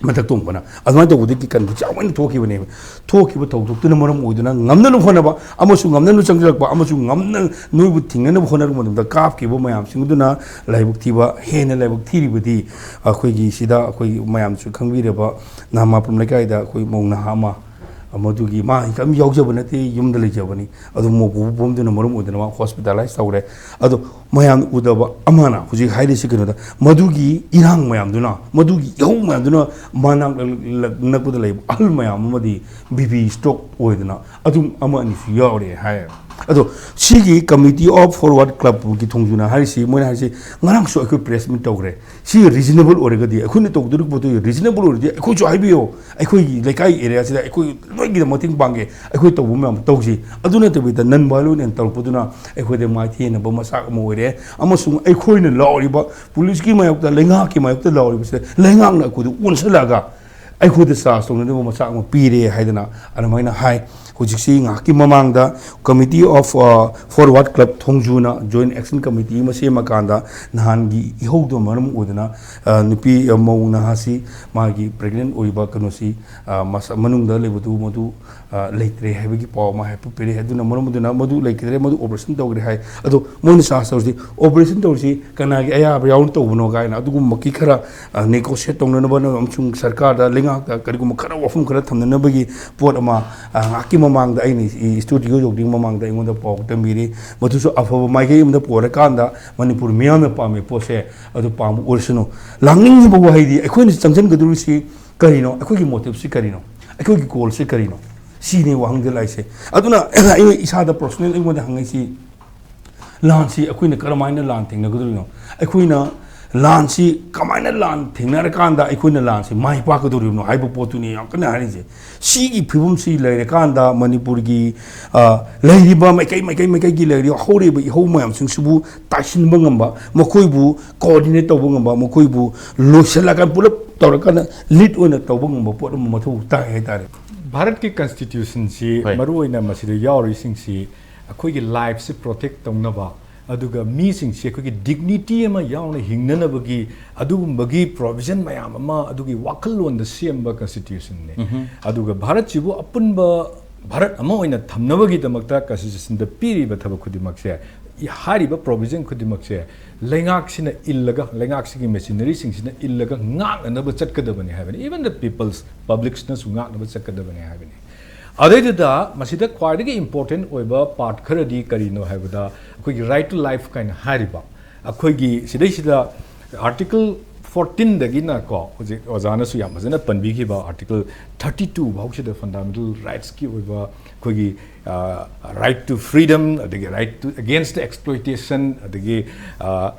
ꯃꯊꯛ ꯊꯣꯡꯕꯅ꯫ ꯑꯗꯨꯃꯥꯏꯅ ꯇꯧꯕꯗꯒꯤ ꯀꯟꯐ꯭ꯂꯤꯛ ꯆꯥꯎꯅ ꯊꯣꯛꯈꯤꯕꯅꯦꯕ꯫ ꯊꯣꯛꯈꯤꯕ ꯊꯧꯗꯣꯛꯇꯨꯅ ꯃꯔꯝ ꯑꯣꯏꯗꯨꯅ ꯉꯝꯅꯅꯕ ꯍꯣꯠꯅꯕ ꯑꯃꯁꯨꯡ ꯉꯝꯅꯅꯕ ꯆꯪꯁꯤꯜꯂꯛꯄ ꯑꯃꯁꯨꯡ ꯉꯝꯅ ꯅꯣꯏꯕꯨ ꯊꯤꯡꯅꯅꯕ ꯍꯣꯠꯅꯔꯛꯄ ꯃꯇꯝꯗ ꯀꯥꯞꯈꯤꯕ ꯃꯌꯥꯝꯁꯤꯡꯗꯨꯅ ꯂꯥꯏꯕꯛ ꯊꯤꯕ, ꯍꯦꯟꯅ ꯂꯥꯏꯕꯛ ꯊꯤꯔꯤꯕꯗꯤ ꯑꯩꯈꯣꯏꯒꯤ ꯁꯤꯗ ꯑꯩꯈꯣꯏ ꯃꯌꯥꯝꯁꯨ ꯈꯪꯕꯤꯔꯕ ꯅꯍꯥꯃꯄꯝ ꯂꯩꯀꯥꯏꯗ ꯑꯩꯈꯣꯏ ꯃꯧ ꯅꯍꯥ ꯑꯃ, ꯃꯗꯨꯒꯤ ꯃꯥ ꯀꯔꯤꯝ ꯌꯥꯎꯖꯕ ꯅꯠꯇꯦ, ꯌꯨꯝꯗ ꯂꯩꯖꯕꯅꯤ꯫ ꯑꯗꯨ ꯃꯣꯄꯨ ꯄꯣꯝꯗꯨꯅ ꯃꯔꯝ ꯑꯣꯏꯗꯨꯅ ꯃꯥ ꯍꯣꯁꯄꯤꯇꯥꯂꯥꯏꯁ ꯇꯧꯔꯦ꯫ ꯑꯗꯣ ꯃꯌꯥꯝ ꯎꯗꯕ ꯑꯃꯅ ꯍꯧꯖꯤꯛ ꯍꯥꯏꯔꯤꯁꯤ ꯀꯩꯅꯣꯗ, ꯃꯗꯨꯒꯤ ꯏꯔꯥꯡ ꯃꯌꯥꯝꯗꯨꯅ, ꯃꯗꯨꯒꯤ ꯏꯍꯧ ꯃꯌꯥꯝꯗꯨꯅ ꯃꯅꯥꯛ ꯅꯛꯄꯗ ꯂꯩꯕ ꯑꯍꯜ ꯃꯌꯥꯝ ꯑꯃꯗꯤ ꯕꯤ ꯄꯤ ꯁ꯭ꯇ꯭ꯔꯣꯛ ꯑꯣꯏꯗꯅ ꯑꯗꯨꯝ ꯑꯃ ꯑꯅꯤꯁꯨ ꯌꯥꯎꯔꯦ ꯍꯥꯏ꯫ ꯑꯗꯣ ꯁꯤꯒꯤ Committee of Forward Clubꯀꯤ ꯊꯣꯡꯖꯨꯅ ꯍꯥꯏꯔꯤꯁꯤ, ꯃꯣꯏꯅ ꯍꯥꯏꯔꯤꯁꯤ, ꯉꯔꯥꯡꯁꯨ ꯑꯩꯈꯣꯏ ꯄ꯭ꯔꯦꯁ ꯃꯤꯠ ꯇꯧꯈ꯭ꯔꯦ꯫ ꯁꯤ ꯔꯤꯖꯅꯦꯕꯜ ꯑꯣꯏꯔꯒꯗꯤ, ꯑꯩꯈꯣꯏꯅ ꯇꯧꯗꯣꯔꯤꯕ ꯄꯣꯠꯇꯨ ꯔꯤꯖꯅꯦꯕꯜ ꯑꯣꯏꯔꯗꯤ ꯑꯩꯈꯣꯏꯁꯨ ꯍꯥꯏꯕꯤꯌꯣ, ꯑꯩꯈꯣꯏꯒꯤ ꯂꯩꯀꯥꯏ ꯑꯦꯔꯤꯌꯥꯁꯤꯗ ꯑꯩꯈꯣꯏ ꯂꯣꯏꯒꯤꯗ ꯃꯇꯦꯡ ꯄꯥꯡꯒꯦ, ꯑꯩꯈꯣꯏ ꯇꯧꯕ ꯃꯌꯥꯝ ꯇꯧꯁꯤ꯫ ꯑꯗꯨ ꯅꯠꯇꯕꯤꯗ ꯅꯟ ꯚꯥꯏꯂꯦꯟ ꯑꯣꯏꯅ ꯇꯧꯔꯛꯄꯗꯨꯅ ꯑꯩꯈꯣꯏꯗ ꯃꯥꯏꯊꯤꯅꯕ ꯃꯆꯥꯛ ꯑꯃ ꯑꯣꯏꯔꯦ, ꯑꯃꯁꯨꯡ ꯑꯩꯈꯣꯏꯅ ꯂꯥꯎꯔꯤꯕ ꯄꯨꯂꯤꯁꯀꯤ ꯃꯥꯌꯣꯛꯇ, ꯂꯩꯉꯥꯛꯀꯤ ꯃꯥꯌꯣꯛꯇ ꯂꯥꯎꯔꯤꯕꯁꯤꯗ ꯂꯩꯉꯥꯛꯅ ꯑꯩꯈꯣꯏꯗ ꯑꯣꯟꯁꯤꯜꯂꯛꯑꯒ ꯑꯩꯈꯣꯏꯗ ꯆꯥꯔꯖ ꯇꯧꯅꯅꯕ ꯃꯆꯥꯛ ꯑꯃ ꯄꯤꯔꯦ ꯍꯥꯏꯗꯅ ꯑꯗꯨꯃꯥꯏꯅ ꯍꯥꯏ꯫ ꯍꯧꯖꯤꯛꯁꯤ ꯉꯥꯏꯍꯥꯛꯀꯤ ꯃꯃꯥꯡꯗ Committee of, ꯑ, Forward Club ꯊꯣꯡꯖꯨꯅ Joint Action Committee ꯑꯃ ꯁꯦꯝꯃꯀꯥꯟꯗ ꯅꯍꯥꯟꯒꯤ ꯏꯍꯧꯗꯨꯅ ꯃꯔꯝ ꯑꯣꯏꯗꯨꯅ, ꯑ, ꯅꯨꯄꯤ, ꯑ, ꯃꯧ ꯅꯍꯥꯁꯤ ꯃꯥꯒꯤ pregnant ꯑꯣꯏꯔꯤꯕ ꯀꯩꯅꯣꯁꯤ, ꯑ, ꯃꯁ-, ꯃꯅꯨꯡꯗ ꯂꯩꯕꯗꯨ ꯃꯗꯨ, ꯑ, ꯂꯩꯇ꯭ꯔꯦ ꯍꯥꯏꯕꯒꯤ ꯄꯥꯎ ꯑꯃ ꯍꯥꯏꯐꯦꯠ ꯄꯤꯔꯛꯑꯦ꯫ ꯑꯗꯨꯅ ꯃꯔꯝ ꯑꯗꯨꯅ ꯃꯗꯨ ꯂꯩꯈꯤꯗ꯭ꯔꯦ, ꯃꯗꯨ operation ꯇꯧꯈ꯭ꯔꯦ ꯍꯥꯏ꯫ ꯑꯗꯣ ꯃꯣꯏꯅ ꯆꯥꯔꯖ ꯇꯧꯔꯤꯁꯤ, operation ꯇꯧꯔꯤꯁꯤ ꯀꯅꯥꯒꯤ ꯑꯌꯥꯕ ꯌꯥꯎꯅ ꯇꯧꯕꯅꯣ ꯀꯥꯏꯅ ꯑꯗꯨꯒꯨꯝꯕꯒꯤ ꯈꯔ, ꯑ, negotiate ꯇꯧꯅꯅꯕ ꯑꯃꯁꯨꯡ ꯁꯔꯀꯥꯔꯗ, ꯂꯩꯉꯥꯛꯇ ꯀꯔꯤꯒꯨꯝꯕ ꯈꯔ ꯋꯥꯐꯝ ꯈꯔ ꯊꯝꯅꯅꯕꯒꯤ ꯄꯣꯠ ꯑꯃ, ꯑ, ꯉꯥꯏꯍꯥꯛꯀꯤ ꯃꯃꯥꯡꯗ ꯑꯩꯅ ꯏꯁꯇꯨꯗꯤꯑꯣ ꯌꯧꯗ꯭ꯔꯤꯉꯩ ꯃꯃꯥꯡꯗ ꯑꯩꯉꯣꯟꯗ ꯄꯥꯎ ꯇꯝꯕꯤꯔꯤ꯫ ꯃꯗꯨꯁꯨ ꯑꯐꯕ ꯃꯥꯏꯀꯩ ꯑꯃꯗ ꯄꯨꯔꯀꯥꯟꯗ ꯃꯅꯤꯄꯨꯔ ꯃꯤꯌꯥꯝꯅ ꯄꯥꯝꯃꯤ ꯄꯣꯠꯁꯦ ꯑꯗꯨ ꯄꯥꯝꯕ ꯑꯣꯏꯔꯁꯅꯨ꯫ ꯂꯥꯡꯅꯤꯡꯉꯤꯕ ꯋꯥꯍꯩꯗꯤ ꯑꯩꯈꯣꯏꯅ ꯆꯪꯁꯤꯟꯒꯗꯧꯔꯤꯁꯤ ꯀꯔꯤꯅꯣ? ꯑꯩꯈꯣꯏꯒꯤ ꯃꯣꯇꯤꯞꯁꯤ ꯀꯔꯤꯅꯣ? ꯑꯩꯈꯣꯏꯒꯤ ꯒꯣꯜꯁꯤ ꯀꯔꯤꯅꯣ? ꯁꯤꯅꯤ ꯋꯥꯍꯪꯗ ꯂꯥꯛꯏꯁꯦ꯫ ꯑꯗꯨꯅ ꯑꯩ ꯏꯁꯥꯗ ꯄꯔꯁꯣꯅꯦꯜ ꯑꯩꯉꯣꯟꯗ ꯍꯪꯉꯛꯏꯁꯤ, ꯂꯥꯟꯁꯤ ꯑꯩꯈꯣꯏꯅ ꯀꯔꯝꯍꯥꯏꯅ ꯂꯥꯟ ꯊꯦꯡꯅꯒꯗꯧꯔꯤꯅꯣ? ꯑꯩꯈꯣꯏꯅ ꯂꯥꯟꯁꯤ ꯀꯃꯥꯏꯅ ꯂꯥꯟ ꯊꯦꯡꯅꯔꯀꯥꯟꯗ ꯑꯩꯈꯣꯏꯅ ꯂꯥꯟꯁꯤ ꯃꯥꯏ ꯄꯥꯛꯀꯗꯧꯔꯤꯕꯅꯣ ꯍꯥꯏꯕ ꯄꯣꯠꯇꯨꯅꯤ ꯌꯥꯝ ꯀꯟꯅ ꯍꯥꯏꯔꯤꯁꯦ꯫ ꯁꯤꯒꯤ ꯐꯤꯕꯝꯁꯤ ꯂꯩꯔꯀꯥꯟꯗ ꯃꯅꯤꯄꯨꯔꯒꯤ, ꯑ, ꯂꯩꯔꯤꯕ ꯃꯥꯏꯀꯩ, ꯃꯥꯏꯀꯩ, ꯃꯥꯏꯀꯩꯒꯤ ꯂꯩꯔꯤꯕ ꯍꯧꯔꯤꯕ ꯏꯍꯧ ꯃꯌꯥꯝꯁꯤꯡꯁꯤꯕꯨ ꯇꯥꯏꯁꯤꯟꯕ ꯉꯝꯕ, ꯃꯈꯣꯏꯕꯨ ꯀꯣꯑꯣꯔꯗꯤꯅꯦꯠ ꯇꯧꯕ ꯉꯝꯕ, ꯃꯈꯣꯏꯕꯨ ꯂꯣꯏꯁꯤꯜꯂꯒ ꯄꯨꯂꯞ ꯇꯧꯔꯀꯥꯟꯗ ꯂꯤꯗ ꯑꯣꯏꯅ ꯇꯧꯕ ꯉꯝꯕ ꯄꯣꯠ ꯑꯃ ꯃꯊꯧ ꯇꯥꯏ ꯍꯥꯏꯇꯥꯔꯦ꯫ ꯚꯥꯔꯠꯀꯤ ꯀꯟꯁꯇꯤꯇ꯭ꯌꯨꯁꯟꯁꯤ, ꯍꯣꯏ꯫ ꯃꯔꯨꯑꯣꯏꯅ ꯃꯁꯤꯗ ꯌꯥꯎꯔꯤꯁꯤꯡꯁꯤ ꯑꯩꯈꯣꯏꯒꯤ ꯂꯥꯏꯐꯁꯤ ꯄ꯭ꯔꯣꯇꯦꯛ ꯇꯧꯅꯕ, ꯑꯗꯨꯒ ꯃꯤꯁꯤꯡꯁꯤ ꯑꯩꯈꯣꯏꯒꯤ ꯗꯤꯒꯅꯤꯇꯤ ꯑꯃ ꯌꯥꯎꯅ ꯍꯤꯡꯅꯅꯕꯒꯤ ꯑꯗꯨꯒꯨꯝꯕꯒꯤ ꯄ꯭ꯔꯣꯚꯤꯖꯟ ꯃꯌꯥꯝ ꯑꯃ ꯑꯗꯨꯒꯤ ꯋꯥꯈꯜꯂꯣꯟꯗ ꯁꯦꯝꯕ ꯀꯟꯁꯇꯤꯇ꯭ꯌꯨꯁꯟꯅꯤ꯫ ꯑꯗꯨꯒ ꯚꯥꯔꯠꯁꯤꯕꯨ ꯑꯄꯨꯟꯕ ꯚꯥꯔꯠ ꯑꯃ ꯑꯣꯏꯅ ꯊꯝꯅꯕꯒꯤꯗꯃꯛꯇ ꯀꯟꯁꯇꯤꯇ꯭ꯌꯨꯁꯟꯗ ꯄꯤꯔꯤꯕ ꯊꯕꯛ ꯈꯨꯗꯤꯡꯃꯛꯁꯦ, ꯍꯥꯏꯔꯤꯕ ꯄ꯭ꯔꯣꯚꯤꯖꯟ ꯈꯨꯗꯤꯡꯃꯛꯁꯦ ꯂꯩꯉꯥꯛꯁꯤꯅ ꯏꯜꯂꯒ, ꯂꯩꯉꯥꯛꯁꯤꯒꯤ ꯃꯦꯆꯤꯅꯔꯤꯁꯤꯡꯁꯤꯅ ꯏꯜꯂꯒ ꯉꯥꯛꯅꯅꯕ ꯆꯠꯀꯗꯕꯅꯤ ꯍꯥꯏꯕꯅꯤ꯫ Even the peoples, ꯄꯕ꯭ꯂꯤꯛꯁꯅꯁꯨ ꯉꯥꯛꯅꯕ ꯆꯠꯀꯗꯕꯅꯤ ꯍꯥꯏꯕꯅꯤ꯫ ꯑꯗꯩꯗꯨꯗ ꯃꯁꯤꯗ ꯈ꯭ꯋꯥꯏꯗꯒꯤ ꯏꯝꯄꯣꯔꯇꯦꯟ ꯑꯣꯏꯕ ꯄꯥꯔꯠ ꯈꯔꯗꯤ ꯀꯔꯤꯅꯣ ꯍꯥꯏꯕꯗ, ꯑꯩꯈꯣꯏꯒꯤ ꯔꯥꯏꯠ ꯇꯨ ꯂꯥꯏꯐ ꯀꯥꯏꯅ ꯍꯥꯏꯔꯤꯕ, ꯑꯩꯈꯣꯏꯒꯤ ꯁꯤꯗꯩꯁꯤꯗ ꯑꯥꯔꯇꯤꯀꯜ ꯐꯣꯔꯇꯤꯟꯗꯒꯤꯅ ꯀꯣ, ꯍꯧꯖꯤꯛ ꯑꯣꯖꯥꯅꯁꯨ ꯌꯥꯝ ꯐꯖꯅ ꯄꯟꯕꯤꯈꯤꯕ ꯑꯥꯔꯇꯤꯀꯜ ꯊꯥꯔꯇꯤ ꯇꯨ ꯐꯥꯎꯁꯤꯗ ꯐꯟꯗꯥꯃꯦꯟꯇꯦꯜ ꯔꯥꯏꯠꯁꯀꯤ ꯑꯣꯏꯕ ꯑꯩꯈꯣꯏꯒꯤ, right to freedom, ꯑꯗꯒꯤ right to, against the exploitation, ꯑꯗꯒꯤ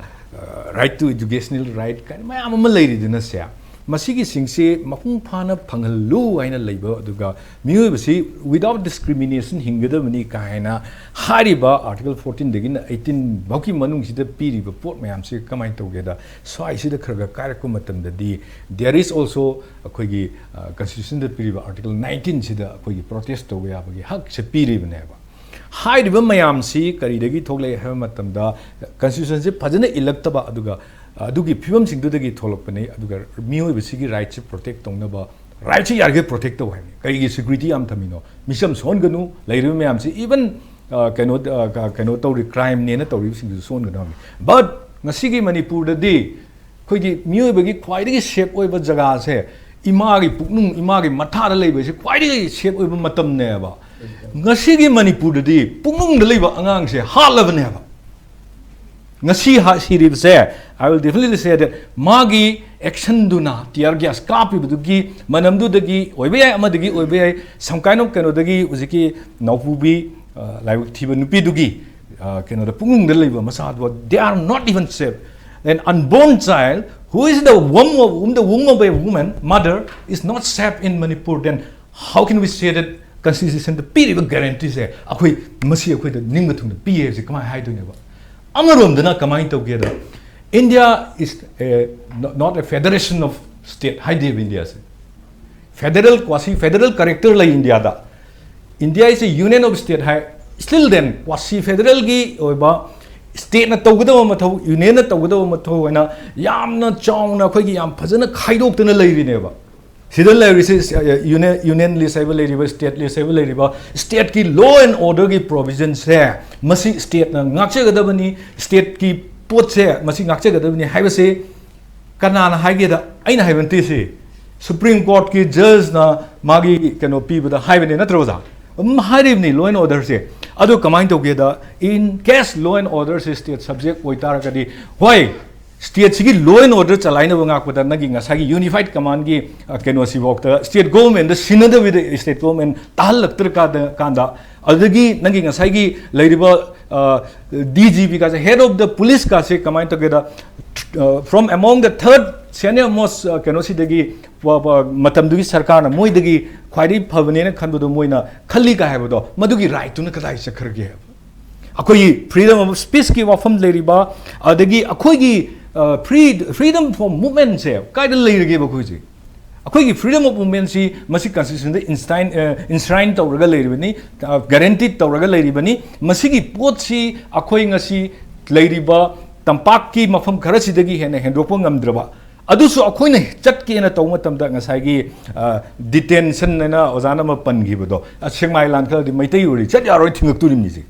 right to educational right ꯀꯥꯏꯅ ꯃꯌꯥꯝ ꯑꯃ ꯂꯩꯔꯤꯗꯅꯁꯦ꯫ ꯃꯁꯤꯒꯤꯁꯤꯡꯁꯤ ꯃꯄꯨꯡ ꯐꯥꯅ ꯐꯪꯍꯜꯂꯨ ꯍꯥꯏꯅ ꯂꯩꯕ, ꯑꯗꯨꯒ ꯃꯤꯑꯣꯏꯕꯁꯤ without discrimination ꯍꯤꯡꯒꯗꯕꯅꯤ ꯀꯥꯏꯅ ꯍꯥꯏꯔꯤꯕ ꯑꯥꯔꯇꯤꯀꯜ ꯐꯣꯔꯇꯤꯟꯗꯒꯤꯅ ꯑꯩꯠꯇꯤꯟ ꯐꯥꯎꯒꯤ ꯃꯅꯨꯡꯁꯤꯗ ꯄꯤꯔꯤꯕ ꯄꯣꯠ ꯃꯌꯥꯝꯁꯤ ꯀꯃꯥꯏꯅ ꯇꯧꯒꯦꯗ, ꯁ꯭ꯋꯥꯏꯁꯤꯗ ꯈꯔ ꯈꯔ ꯀꯥꯏꯔꯛꯄ ꯃꯇꯝꯗꯗꯤ, there is also ꯑꯩꯈꯣꯏꯒꯤ ꯀꯟꯁꯇꯤꯇ꯭ꯌꯨꯁꯟꯗ ꯄꯤꯔꯤꯕ ꯑꯥꯔꯇꯤꯀꯜ ꯅꯥꯏꯟꯇꯤꯟꯁꯤꯗ ꯑꯩꯈꯣꯏꯒꯤ ꯄ꯭ꯔꯣꯇꯦꯁ ꯇꯧꯕ ꯌꯥꯕꯒꯤ ꯍꯛꯁꯦ ꯄꯤꯔꯤꯕꯅꯦꯕ꯫ ꯍꯥꯏꯔꯤꯕ ꯃꯌꯥꯝꯁꯤ ꯀꯔꯤꯗꯒꯤ ꯊꯣꯛꯂꯛꯑꯦ ꯍꯥꯏꯕ ꯃꯇꯝꯗ, ꯀꯟꯁꯇꯤꯇ꯭ꯌꯨꯁꯟꯁꯤ ꯐꯖꯅ ꯏꯜꯂꯛꯇꯕ, ꯑꯗꯨꯒ ꯑꯗꯨꯒꯤ ꯐꯤꯕꯝꯁꯤꯡꯗꯨꯗꯒꯤ ꯊꯣꯛꯂꯛꯄꯅꯤ꯫ ꯑꯗꯨꯒ ꯃꯤꯑꯣꯏꯕꯁꯤꯒꯤ ꯔꯥꯏꯠꯁꯤ ꯄ꯭ꯔꯣꯇꯦꯛ ꯇꯧꯅꯕ, ꯔꯥꯏꯠꯁꯤ ꯌꯥꯔꯤꯈꯩ ꯄ꯭ꯔꯣꯇꯦꯛ ꯇꯧ ꯍꯥꯏꯕꯅꯤ꯫ ꯀꯔꯤꯒꯤ ꯁꯦꯀ꯭ꯌꯨꯔꯤꯇꯤ ꯌꯥꯝ ꯊꯝꯃꯤꯅꯣ? ꯃꯤꯆꯝ ꯁꯣꯛꯍꯟꯒꯅꯨ, ꯂꯩꯔꯤꯕ ꯃꯌꯥꯝꯁꯤ, ꯏꯚꯟ ꯀꯩꯅꯣ, ꯑ, ꯀ-, ꯀꯩꯅꯣ ꯇꯧꯔꯤ, ꯀ꯭ꯔꯥꯏꯝꯅꯦꯅ ꯇꯧꯔꯤꯕꯁꯤꯡꯗꯨꯁꯨ ꯁꯣꯛꯍꯟꯒꯗꯕꯅꯤ꯫ ꯕꯠ ꯉꯁꯤꯒꯤ ꯃꯅꯤꯄꯨꯔꯗꯗꯤ ꯑꯩꯈꯣꯏꯒꯤ ꯃꯤꯑꯣꯏꯕꯒꯤ ꯈ꯭ꯋꯥꯏꯗꯒꯤ ꯁꯦꯞ ꯑꯣꯏꯕ ꯖꯒꯥꯁꯦ, ꯏꯃꯥꯒꯤ ꯄꯨꯛꯅꯨꯡ, ꯏꯃꯥꯒꯤ ꯃꯊꯥꯗ ꯂꯩꯕꯁꯦ ꯈ꯭ꯋꯥꯏꯗꯒꯤ ꯁꯦꯞ ꯑꯣꯏꯕ ꯃꯇꯝꯅꯦꯕ꯫ ꯉꯁꯤꯒꯤ ꯃꯅꯤꯄꯨꯔꯗꯗꯤ ꯄꯨꯡꯅꯨꯡꯗ ꯂꯩꯕ ꯑꯉꯥꯡꯁꯦ ꯍꯥꯠꯂꯕꯅꯦꯕ꯫ ꯉꯁꯤ ꯍꯥ- ꯁꯤꯔꯤꯕꯁꯦ, I will definitely say that ꯃꯥꯒꯤ actionꯗꯨꯅ tear gas ꯀꯥꯞꯄꯤꯕꯗꯨꯒꯤ ꯃꯅꯝꯗꯨꯗꯒꯤ ꯑꯣꯏꯕ ꯌꯥꯏ, ꯑꯃꯗꯒꯤ ꯑꯣꯏꯕ ꯌꯥꯏ, some kind of ꯀꯩꯅꯣꯗꯒꯤ ꯍꯧꯖꯤꯛꯀꯤ ꯅꯥꯎꯄꯨꯕꯤ, ꯑ, ꯂꯥꯏꯕꯛ ꯊꯤꯕ ꯅꯨꯄꯤꯗꯨꯒꯤ, ꯑ, ꯀꯩꯅꯣꯗ ꯄꯨꯛꯅꯨꯡꯗ ꯂꯩꯕ ꯃꯆꯥꯗꯣ, they are not even safe. An unborn child who is the womb of, whom the womb of a woman, mother, is not safe in Manipur, then how can we say that constitutionꯗ ꯄꯤꯔꯤꯕ guaranteeꯁꯦ ꯑꯩꯈꯣꯏ, ꯃꯁꯤ ꯑꯩꯈꯣꯏꯗ ꯅꯤꯡꯕ ꯊꯨꯡꯅ ꯄꯤꯌꯦ ꯍꯥꯏꯕꯁꯦ ꯀꯃꯥꯏꯅ ꯍꯥꯏꯗꯣꯏꯅꯦꯕ? ꯑꯃꯔꯣꯝꯗꯅ ꯀꯃꯥꯏꯅ ꯇꯧꯒꯦꯗ, India is a, not a federation of state ꯍꯥꯏꯗꯦꯕ ꯏꯟꯗꯤꯌꯥꯁꯦ꯫ Federal, quasi federal character ꯂꯩ ꯏꯟꯗꯤꯌꯥꯗ꯫ India is a union of state high. Still then, quasi federalꯒꯤ ꯑꯣꯏꯕ stateꯅ ꯇꯧꯒꯗꯕ ꯃꯊꯧ, unionꯅ ꯇꯧꯒꯗꯕ ꯃꯊꯧ ꯍꯥꯏꯅ ꯌꯥꯝꯅ ꯆꯥꯎꯅ ꯑꯩꯈꯣꯏꯒꯤ ꯌꯥꯝ ꯐꯖꯅ ꯈꯥꯏꯗꯣꯛꯇꯅ ꯂꯩꯔꯤꯅꯦꯕ꯫ ꯁꯤꯗ ꯂꯩꯔꯤꯁꯦ, ꯑ, union, union list ꯍꯥꯏꯕ ꯂꯩꯔꯤꯕ, state list ꯍꯥꯏꯕ ꯂꯩꯔꯤꯕ, stateꯀꯤ law and orderꯒꯤ provisionꯁꯦ ꯃꯁꯤ stateꯅ ꯉꯥꯛꯆꯒꯗꯕꯅꯤ, stateꯀꯤ ꯄꯣꯠꯁꯦ ꯃꯁꯤ ꯉꯥꯛꯆꯒꯗꯕꯅꯤ ꯍꯥꯏꯕꯁꯤ ꯀꯅꯥꯅ ꯍꯥꯏꯒꯦꯗ? ꯑꯩꯅ ꯍꯥꯏꯕ ꯅꯠꯇꯦ ꯁꯤ, Supreme Courtꯀꯤ judgeꯅ ꯃꯥꯒꯤ ꯀꯩꯅꯣ ꯄꯤꯕꯗ ꯍꯥꯏꯕꯅꯦ, ꯅꯠꯇ꯭ꯔꯣ ꯑꯣꯖꯥ? ꯑꯗꯨꯝ ꯍꯥꯏꯔꯤꯕꯅꯤ law and orderꯁꯦ꯫ ꯑꯗꯨ ꯀꯃꯥꯏꯅ ꯇꯧꯒꯦꯗ, in case law and orderꯁꯦ state subject ꯑꯣꯏꯇꯥꯔꯒꯗꯤ, ꯍꯣꯏ, stateꯁꯤꯒꯤ law and order ꯆꯂꯥꯏꯅꯕ ꯉꯥꯛꯄꯗ ꯅꯪꯒꯤ ꯉꯁꯥꯏꯒꯤ unified commandꯒꯤ, ꯑ, ꯀꯩꯅꯣꯁꯤꯐꯥꯎꯗ state governmentꯗ ꯁꯤꯟꯅꯗꯕꯤꯗ state government ꯇꯥꯍꯜꯂꯛꯇ꯭ꯔ ꯀꯥꯟꯗ, ꯀꯥꯟꯗ, ꯑꯗꯨꯗꯒꯤ ꯅꯪꯒꯤ ꯉꯁꯥꯏꯒꯤ ꯂꯩꯔꯤꯕ, ꯑ, D G P ꯀꯥꯁꯦ, head of the police ꯀꯥꯁꯦ ꯀꯃꯥꯏꯅ ꯇꯧꯒꯦꯗ, ꯑ, from among the third senior most, ꯑ, ꯀꯩꯅꯣꯁꯤꯗꯒꯤ ꯄ-, ꯄ-, ꯃꯇꯝꯗꯨꯒꯤ ꯁꯔꯀꯥꯔꯅ ꯃꯣꯏꯗꯒꯤ ꯈ꯭ꯋꯥꯏꯗꯒꯤ ꯐꯕꯅꯦꯅ ꯈꯟꯕꯗꯣ ꯃꯣꯏꯅ ꯈꯜꯂꯤ ꯀꯥꯏ ꯍꯥꯏꯕꯗꯣ, ꯃꯗꯨꯒꯤ rightꯇꯨꯅ ꯀꯗꯥꯏ ꯆꯠꯈ꯭ꯔꯒꯦ ꯍꯥꯏꯕ? ꯑꯩꯈꯣꯏꯒꯤ freedom of speechꯀꯤ ꯋꯥꯐꯝ ꯂꯩꯔꯤꯕ, ꯑꯗꯒꯤ ꯑꯩꯈꯣꯏꯒꯤ, ꯑ, free, freedom for movementꯁꯦ ꯀꯥꯏꯗ ꯂꯩꯔꯒꯦꯕ ꯑꯩꯈꯣꯏꯁꯦ? ꯑꯩꯈꯣꯏꯒꯤ freedom of movementꯁꯤ ꯃꯁꯤ constitutionꯗ enshrine, ꯑ, enshrine ꯇꯧꯔꯒ ꯂꯩꯔꯤꯕꯅꯤ, ꯑ, guaranteed ꯇꯧꯔꯒ ꯂꯩꯔꯤꯕꯅꯤ꯫ ꯃꯁꯤꯒꯤ ꯄꯣꯠꯁꯤ ꯑꯩꯈꯣꯏ ꯉꯁꯤ ꯂꯩꯔꯤꯕ ꯇꯝꯄꯥꯛꯀꯤ ꯃꯐꯝ ꯈꯔꯁꯤꯗꯒꯤ ꯍꯦꯟꯅ ꯍꯦꯟꯗꯣꯛꯄ ꯉꯝꯗ꯭ꯔꯕ, ꯑꯗꯨꯁꯨ ꯑꯩꯈꯣꯏꯅ ꯆꯠꯀꯦꯅ ꯇꯧꯕ ꯃꯇꯝꯗ ꯉꯁꯥꯏꯒꯤ, ꯑ, detention ꯍꯥꯏꯅ ꯑꯣꯖꯥꯅ ꯑꯃ ꯄꯟꯈꯤꯕꯗꯣ, ꯑ, ꯁꯦꯛꯃꯥꯏ ꯂꯥꯟꯈꯠꯂꯗꯤ ꯃꯩꯇꯩ ꯑꯣꯏꯔꯗꯤ ꯆꯠ ꯌꯥꯔꯣꯏ ꯊꯤꯡꯉꯛꯇꯣꯔꯤꯕꯅꯤꯁꯦ꯫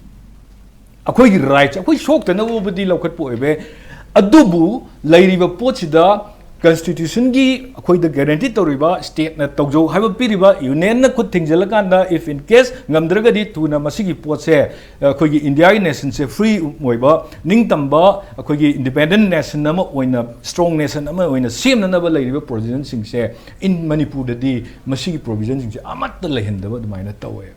ꯑꯩꯈꯣꯏꯒꯤ rights, ꯑꯩꯈꯣꯏ ꯁꯣꯛꯇꯅꯕꯕꯨꯗꯤ ꯂꯧꯈꯠꯄ ꯑꯣꯏꯕ ꯌꯥꯏ, ꯑꯗꯨꯕꯨ ꯂꯩꯔꯤꯕ ꯄꯣꯠꯁꯤꯗ ꯀꯟꯁꯇꯤꯇ꯭ꯌꯨꯁꯟꯒꯤ ꯑꯩꯈꯣꯏꯗ ꯒꯦꯔꯦꯟꯇꯤ ꯇꯧꯔꯤꯕ, ꯁ꯭ꯇꯦꯠꯅ ꯇꯧꯖꯧ ꯍꯥꯏꯕ ꯄꯤꯔꯤꯕ, ꯌꯨꯅꯤꯌꯟꯅ ꯈꯨꯠ ꯊꯤꯡꯖꯤꯜꯂꯀꯥꯟꯗ, if in case ꯉꯝꯗ꯭ꯔꯒꯗꯤ ꯊꯨꯅ ꯃꯁꯤꯒꯤ ꯄꯣꯠꯁꯦ, ꯑ, ꯑꯩꯈꯣꯏꯒꯤ ꯏꯟꯗꯤꯌꯥꯒꯤ ꯅꯦꯁꯟꯁꯦ ꯐ꯭ꯔꯤ ꯑꯣꯏꯕ, ꯅꯤꯡꯇꯝꯕ, ꯑꯩꯈꯣꯏꯒꯤ ꯏꯟꯗꯤꯄꯦꯟꯗꯦꯟ ꯅꯦꯁꯟ ꯑꯃ ꯑꯣꯏꯅ, ꯁ꯭ꯇ꯭ꯔꯣꯡ ꯅꯦꯁꯟ ꯑꯃ ꯑꯣꯏꯅ ꯁꯦꯝꯅꯅꯕ ꯂꯩꯔꯤꯕ ꯄ꯭ꯔꯣꯕꯤꯖꯟꯁꯤꯡꯁꯦ in ꯃꯅꯤꯄꯨꯔꯗꯗꯤ ꯃꯁꯤꯒꯤ ꯄ꯭ꯔꯣꯕꯤꯖꯟꯁꯤꯡꯁꯦ ꯑꯃꯠꯇ ꯂꯩꯍꯟꯗꯕ ꯑꯗꯨꯃꯥꯏꯅ ꯇꯧꯋꯦ꯫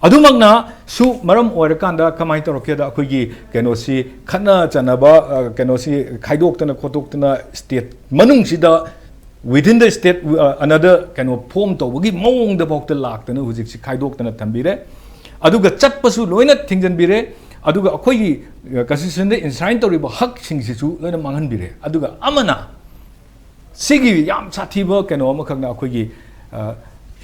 ꯑꯗꯨꯃꯛꯅꯁꯨ ꯃꯔꯝ ꯑꯣꯏꯔꯀꯥꯟꯗ ꯀꯃꯥꯏꯅ ꯇꯧꯔꯛꯀꯦꯗ, ꯑꯩꯈꯣꯏꯒꯤ ꯀꯩꯅꯣꯁꯤ ꯈꯠꯅ ꯆꯩꯅꯕ, ꯑ, ꯀꯩꯅꯣꯁꯤ ꯈꯥꯏꯗꯣꯛꯇꯅ ꯈꯣꯠꯇꯣꯛꯇꯅ ꯁ꯭ꯇꯦꯠ ꯃꯅꯨꯡꯁꯤꯗ within the state, ꯑ, another ꯀꯩꯅꯣ ꯐꯣꯝ ꯇꯧꯕꯒꯤ ꯃꯑꯣꯡꯗ ꯐꯥꯎꯗ ꯂꯥꯛꯇꯅ ꯍꯧꯖꯤꯛꯁꯤ ꯈꯥꯏꯗꯣꯛꯇꯅ ꯊꯝꯕꯤꯔꯦ꯫ ꯑꯗꯨꯒ ꯆꯠꯄꯁꯨ ꯂꯣꯏꯅ ꯊꯤꯡꯖꯤꯟꯕꯤꯔꯦ꯫ ꯑꯗꯨꯒ ꯑꯩꯈꯣꯏꯒꯤ, ꯑ, ꯀꯟꯁꯇꯤꯇ꯭ꯌꯨꯁꯟꯗ ꯏꯟꯁ꯭ꯔꯥꯏꯟ ꯇꯧꯔꯤꯕ ꯍꯛꯁꯤꯡꯁꯤꯁꯨ ꯂꯣꯏꯅ ꯃꯥꯡꯍꯟꯕꯤꯔꯦ꯫ ꯑꯗꯨꯒ ꯑꯃꯅ ꯁꯤꯒꯤ ꯌꯥꯝ ꯁꯥꯊꯤꯕ ꯀꯩꯅꯣ ꯑꯃꯈꯛꯅ ꯑꯩꯈꯣꯏꯒꯤ, ꯑ,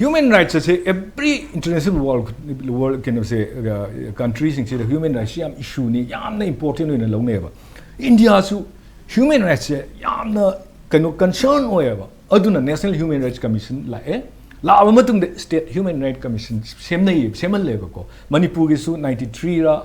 ꯍ꯭ꯌꯨꯃꯦꯟ ꯔꯥꯏꯠꯁ ꯑꯁꯦ every international world, world ꯀꯩꯅꯣꯁꯦ, ꯑ, ꯀꯟꯇ꯭ꯔꯤꯁꯤꯡꯁꯤꯗ ꯍ꯭ꯌꯨꯃꯦꯟ ꯔꯥꯏꯠꯁꯤ ꯌꯥꯝ ꯏꯁꯨꯅꯤ, ꯌꯥꯝꯅ ꯏꯝꯄꯣꯔꯇꯦꯟ ꯑꯣꯏꯅ ꯂꯧꯅꯩꯌꯦꯕ꯫ ꯏꯟꯗꯤꯌꯥꯁꯨ ꯍ꯭ꯌꯨꯃꯦꯟ ꯔꯥꯏꯠꯁꯦ ꯌꯥꯝꯅ ꯀꯩꯅꯣ ꯀꯟꯁꯔꯟ ꯑꯣꯏꯌꯦꯕ꯫ ꯑꯗꯨꯅ National Human Rights Commission ꯂꯥꯛꯑꯦ꯫ ꯂꯥꯛꯑꯕ ꯃꯇꯨꯡꯗ ꯁ꯭ꯇꯦꯠ ꯍ꯭ꯌꯨꯃꯦꯟ ꯔꯥꯏꯠ ꯀꯃꯤꯁꯟ ꯁꯦꯝꯅꯩꯌꯦ, ꯁꯦꯝꯍꯜꯂꯦꯕꯀꯣ꯫ ꯃꯅꯤꯄꯨꯔꯒꯤꯁꯨ ꯅꯥꯏꯟꯇꯤ ꯊ꯭ꯔꯤꯔ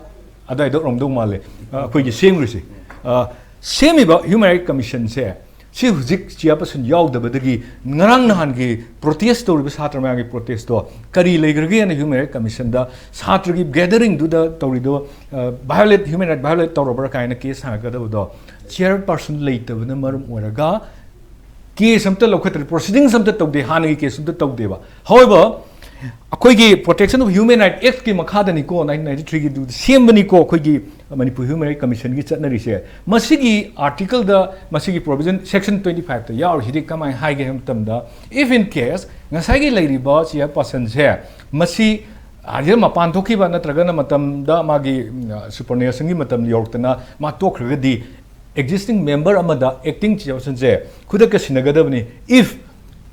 ꯑꯗꯥꯏꯗ ꯑꯣꯏꯔꯝꯗꯧ ꯃꯥꯜꯂꯦ, ꯑ, ꯑꯩꯈꯣꯏꯒꯤ ꯁꯦꯝꯈ꯭ꯔꯤꯁꯦ꯫ ꯑ, ꯁꯦꯝꯃꯤꯕ ꯍ꯭ꯌꯨꯃꯦꯟ ꯔꯥꯏꯠ ꯀꯃꯤꯁꯟꯁꯦ, ꯁꯤ ꯍꯧꯖꯤꯛ ꯆꯤꯌꯥꯔꯄꯔꯁꯟ ꯌꯥꯎꯗꯕꯗꯒꯤ ꯉꯔꯥꯡ ꯅꯍꯥꯟꯒꯤ ꯄ꯭ꯔꯣꯇꯦꯁ ꯇꯧꯔꯤꯕ ꯁꯥꯇ꯭ꯔ ꯃꯌꯥꯝꯒꯤ ꯄ꯭ꯔꯣꯇꯦꯁꯇꯣ ꯀꯔꯤ ꯂꯩꯈ꯭ꯔꯒꯦꯅ ꯍ꯭ꯌꯨꯃꯦꯟ ꯔꯥꯏꯠ ꯀꯃꯤꯁꯟꯗ ꯁꯥꯇ꯭ꯔꯒꯤ ꯒꯦꯗꯔꯤꯡꯗꯨꯗ ꯇꯧꯔꯤꯗꯣ, ꯑ, ꯚꯥꯏꯑꯣꯂꯦꯠ, ꯍ꯭ꯌꯨꯃꯦꯟ ꯔꯥꯏꯠ ꯚꯥꯏꯑꯣꯂꯦꯠ ꯇꯧꯔꯕ꯭ꯔꯥ ꯀꯥꯏꯅ ꯀꯦꯁ ꯍꯥꯡꯉꯛꯀꯗꯕꯗꯣ ꯆꯤꯌꯥꯔꯄꯔꯁꯟ ꯂꯩꯇꯕꯅ ꯃꯔꯝ ꯑꯣꯏꯔꯒ ꯀꯦꯁ ꯑꯝꯇ ꯂꯧꯈꯠꯇ꯭ꯔꯦ, ꯄ꯭ꯔꯣꯁꯤꯗꯤꯡꯁ ꯑꯝꯇ ꯇꯧꯗꯦ, ꯍꯥꯟꯅꯒꯤ ꯀꯦꯁ ꯑꯝꯇ ꯇꯧꯗꯦꯕ꯫ However, ꯑꯩꯈꯣꯏꯒꯤ Protection of Human Right Actꯀꯤ ꯃꯈꯥꯗꯅꯤꯀꯣ, ꯅꯥꯏꯟꯇꯤꯟ ꯅꯥꯏꯟꯇꯤ ꯊ꯭ꯔꯤꯒꯤꯗꯨ ꯁꯦꯝꯕꯅꯤꯀꯣ, ꯑꯩꯈꯣꯏꯒꯤ ꯃꯅꯤꯄꯨꯔ ꯍ꯭ꯌꯨꯃꯦꯟ ꯔꯥꯏꯠ ꯀꯃꯤꯁꯟꯒꯤ ꯆꯠꯅꯔꯤꯁꯦ꯫ ꯃꯁꯤꯒꯤ ꯑꯥꯔꯇꯤꯀꯜꯗ, ꯃꯁꯤꯒꯤ ꯄ꯭ꯔꯣꯕꯤꯖꯟ ꯁꯦꯛꯁꯟ ꯇ꯭ꯋꯦꯟꯇꯤ ꯐꯥꯏꯚꯇ ꯌꯥꯎꯔꯤꯁꯤꯗꯤ ꯀꯃꯥꯏꯅ ꯍꯥꯏꯒꯦ ꯍꯥꯏꯕ ꯃꯇꯝꯗ, if in case ꯉꯁꯥꯏꯒꯤ ꯂꯩꯔꯤꯕ ꯆꯤꯌꯥꯔꯄꯔꯁꯟꯁꯦ, ꯃꯁꯤ ꯍꯥꯏꯗꯤ ꯃꯄꯥꯟ ꯊꯣꯛꯈꯤꯕ ꯅꯠꯇ꯭ꯔꯒꯅ ꯃꯇꯝꯗ ꯃꯥꯒꯤ, ꯎꯝ, ꯁꯨꯄꯔꯅꯦꯁꯟꯒꯤ ꯃꯇꯝ ꯌꯧꯔꯛꯇꯅ ꯃꯥ ꯇꯣꯛꯈ꯭ꯔꯒꯗꯤ, ꯑꯦꯛꯖꯤꯁꯇꯤꯡ ꯃꯦꯝꯕꯔ ꯑꯃꯗ ꯑꯦꯛꯇꯤꯡ ꯆꯤꯌꯥꯔꯄꯔꯁꯟꯁꯦ ꯈꯨꯗꯛꯇ ꯁꯤꯟꯅꯒꯗꯕꯅꯤ꯫ If,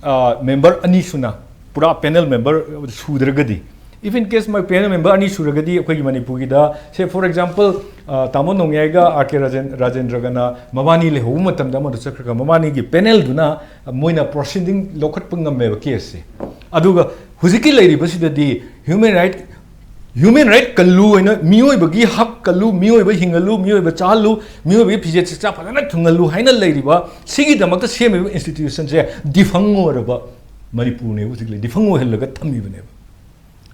ꯑ, ꯃꯦꯝꯕꯔ ꯑꯅꯤ ꯁꯨꯅ, ꯄꯨꯔꯥ ꯄꯦꯅꯦꯜ ꯃꯦꯝꯕꯔ ꯁꯨꯗ꯭ꯔꯒꯗꯤ, if in case ꯃꯣꯏ ꯄꯦꯅꯦꯜ ꯃꯦꯝꯕꯔ ꯑꯅꯤ ꯁꯨꯔꯒꯗꯤ, ꯑꯩꯈꯣꯏꯒꯤ ꯃꯅꯤꯄꯨꯔꯒꯤꯗ, say for example, ꯑ, ꯇꯥꯃꯣ ꯅꯣꯡꯌꯥꯏꯒ ꯑꯥꯔ ꯀꯦ ꯔꯥꯖꯦꯟ-, ꯔꯥꯖꯦꯟꯗ꯭ꯔꯒꯅ ꯃꯕꯥꯅꯤ ꯂꯩꯍꯧꯕ ꯃꯇꯝꯗ ꯑꯃꯗ ꯆꯠꯈ꯭ꯔꯒ ꯃꯕꯥꯅꯤꯒꯤ ꯄꯦꯅꯦꯜꯗꯨꯅ ꯃꯣꯏꯅ ꯄ꯭ꯔꯣꯁꯤꯗꯤꯡ ꯂꯧꯈꯠꯄ ꯉꯝꯃꯦꯕ ꯀꯦꯁꯁꯦ꯫ ꯑꯗꯨꯒ ꯍꯧꯖꯤꯛꯀꯤ ꯂꯩꯔꯤꯕꯁꯤꯗꯗꯤ ꯍ꯭ꯌꯨꯃꯦꯟ ꯔꯥꯏꯠ Human right ꯀꯜꯂꯨ ꯍꯥꯏꯅ, ꯃꯤꯑꯣꯏꯕꯒꯤ ꯍꯛ ꯀꯜꯂꯨ, ꯃꯤꯑꯣꯏꯕ ꯍꯤꯡꯍꯜꯂꯨ, ꯃꯤꯑꯣꯏꯕ ꯆꯥꯍꯜꯂꯨ, ꯃꯤꯑꯣꯏꯕꯒꯤ ꯐꯤꯖꯦꯠ ꯆꯥꯛꯆꯥ ꯐꯖꯅ ꯊꯨꯡꯍꯜꯂꯨ ꯍꯥꯏꯅ ꯂꯩꯔꯤꯕ, ꯁꯤꯒꯤꯗꯃꯛꯇ ꯁꯦꯝꯃꯤꯕ institution ꯁꯦ defunct ꯑꯣꯏꯔꯕ ꯃꯅꯤꯄꯨꯔꯅꯦꯕ ꯍꯧꯖꯤꯛ ꯂꯩ, defunct ꯑꯣꯏꯍꯜꯂꯒ ꯊꯝꯃꯤꯕꯅꯦꯕ꯫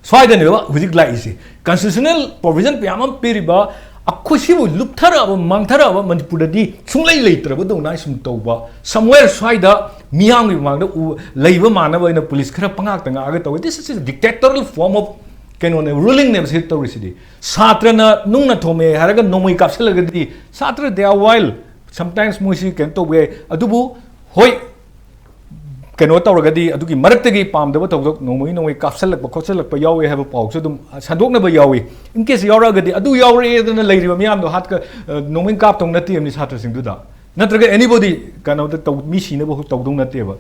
ꯁ꯭ꯋꯥꯏꯗꯅꯦꯕ ꯍꯧꯖꯤꯛ ꯂꯥꯛꯏꯁꯦ꯫ Constitutional provision ꯃꯌꯥꯝ ꯑꯃ ꯄꯤꯔꯤꯕ, ꯑꯩꯈꯣꯏ ꯁꯤꯕꯨ ꯂꯨꯞꯊꯔꯛꯑꯕ, ꯃꯥꯡꯊꯔꯛꯑꯕ ꯃꯅꯤꯄꯨꯔꯗꯗꯤ ꯁꯨꯡꯂꯩ ꯂꯩꯇ꯭ꯔꯕꯗꯧꯅ ꯑꯁꯨꯝ ꯇꯧꯕ, somewhere ꯁ꯭ꯋꯥꯏꯗ ꯃꯤꯌꯥꯝꯒꯤ ꯃꯃꯥꯡꯗ ꯎ-, ꯂꯩꯕ ꯃꯥꯟꯅꯕ ꯑꯣꯏꯅ ꯄꯨꯂꯤꯁ ꯈꯔ ꯄꯉꯥꯛꯇ ꯉꯥꯛꯑꯒ ꯇꯧꯋꯦ꯫ This is a dictatorial form of ꯀꯩꯅꯣꯅꯦ, rulingꯅꯦꯕ ꯁꯤ ꯇꯧꯔꯤꯁꯤꯗꯤ꯫ ꯁꯥꯇ꯭ꯔꯅ ꯅꯨꯡꯅ ꯊꯣꯝꯃꯦ ꯍꯥꯏꯔꯒ ꯅꯣꯡꯃꯩ ꯀꯥꯞꯁꯤꯜꯂꯒꯗꯤ, ꯁꯥꯇ꯭ꯔ, they are wild, sometimes ꯃꯣꯏꯁꯤ ꯀꯩꯅꯣ ꯇꯧꯕ ꯌꯥꯏ꯫ ꯑꯗꯨꯕꯨ ꯍꯣꯏ, ꯀꯩꯅꯣ ꯇꯧꯔꯒꯗꯤ ꯑꯗꯨꯒꯤ ꯃꯔꯛꯇꯒꯤ ꯄꯥꯝꯗꯕ ꯊꯧꯗꯣꯛ ꯅꯣꯡꯃꯩ ꯅꯣꯡꯃꯩ ꯀꯥꯞꯁꯤꯜꯂꯛꯄ ꯈꯣꯠꯆꯜꯂꯛꯄ ꯌꯥꯎꯋꯦ ꯍꯥꯏꯕ ꯄꯥꯎꯁꯨ ꯑꯗꯨꯝ ꯁꯟꯗꯣꯛꯅꯕ ꯌꯥꯎꯏ꯫ In case ꯌꯥꯎꯔꯛꯑꯒꯗꯤ, ꯑꯗꯨ ꯌꯥꯎꯔꯛꯑꯦꯗꯅ ꯂꯩꯔꯤꯕ ꯃꯌꯥꯝꯗꯣ ꯍꯥꯠꯀ-, ꯑ, ꯅꯣꯡꯃꯩ ꯀꯥꯞꯇꯧ ꯅꯠꯇꯦꯕꯅꯤ ꯁꯥꯇ꯭ꯔꯁꯤꯡꯗꯨꯗ, ꯅꯠꯇ꯭ꯔꯒ anybody ꯀꯩꯅꯣꯗ ꯇꯧ-, ꯃꯤ ꯁꯤꯅꯕ ꯇꯧꯗꯧ ꯅꯠꯇꯦꯕ꯫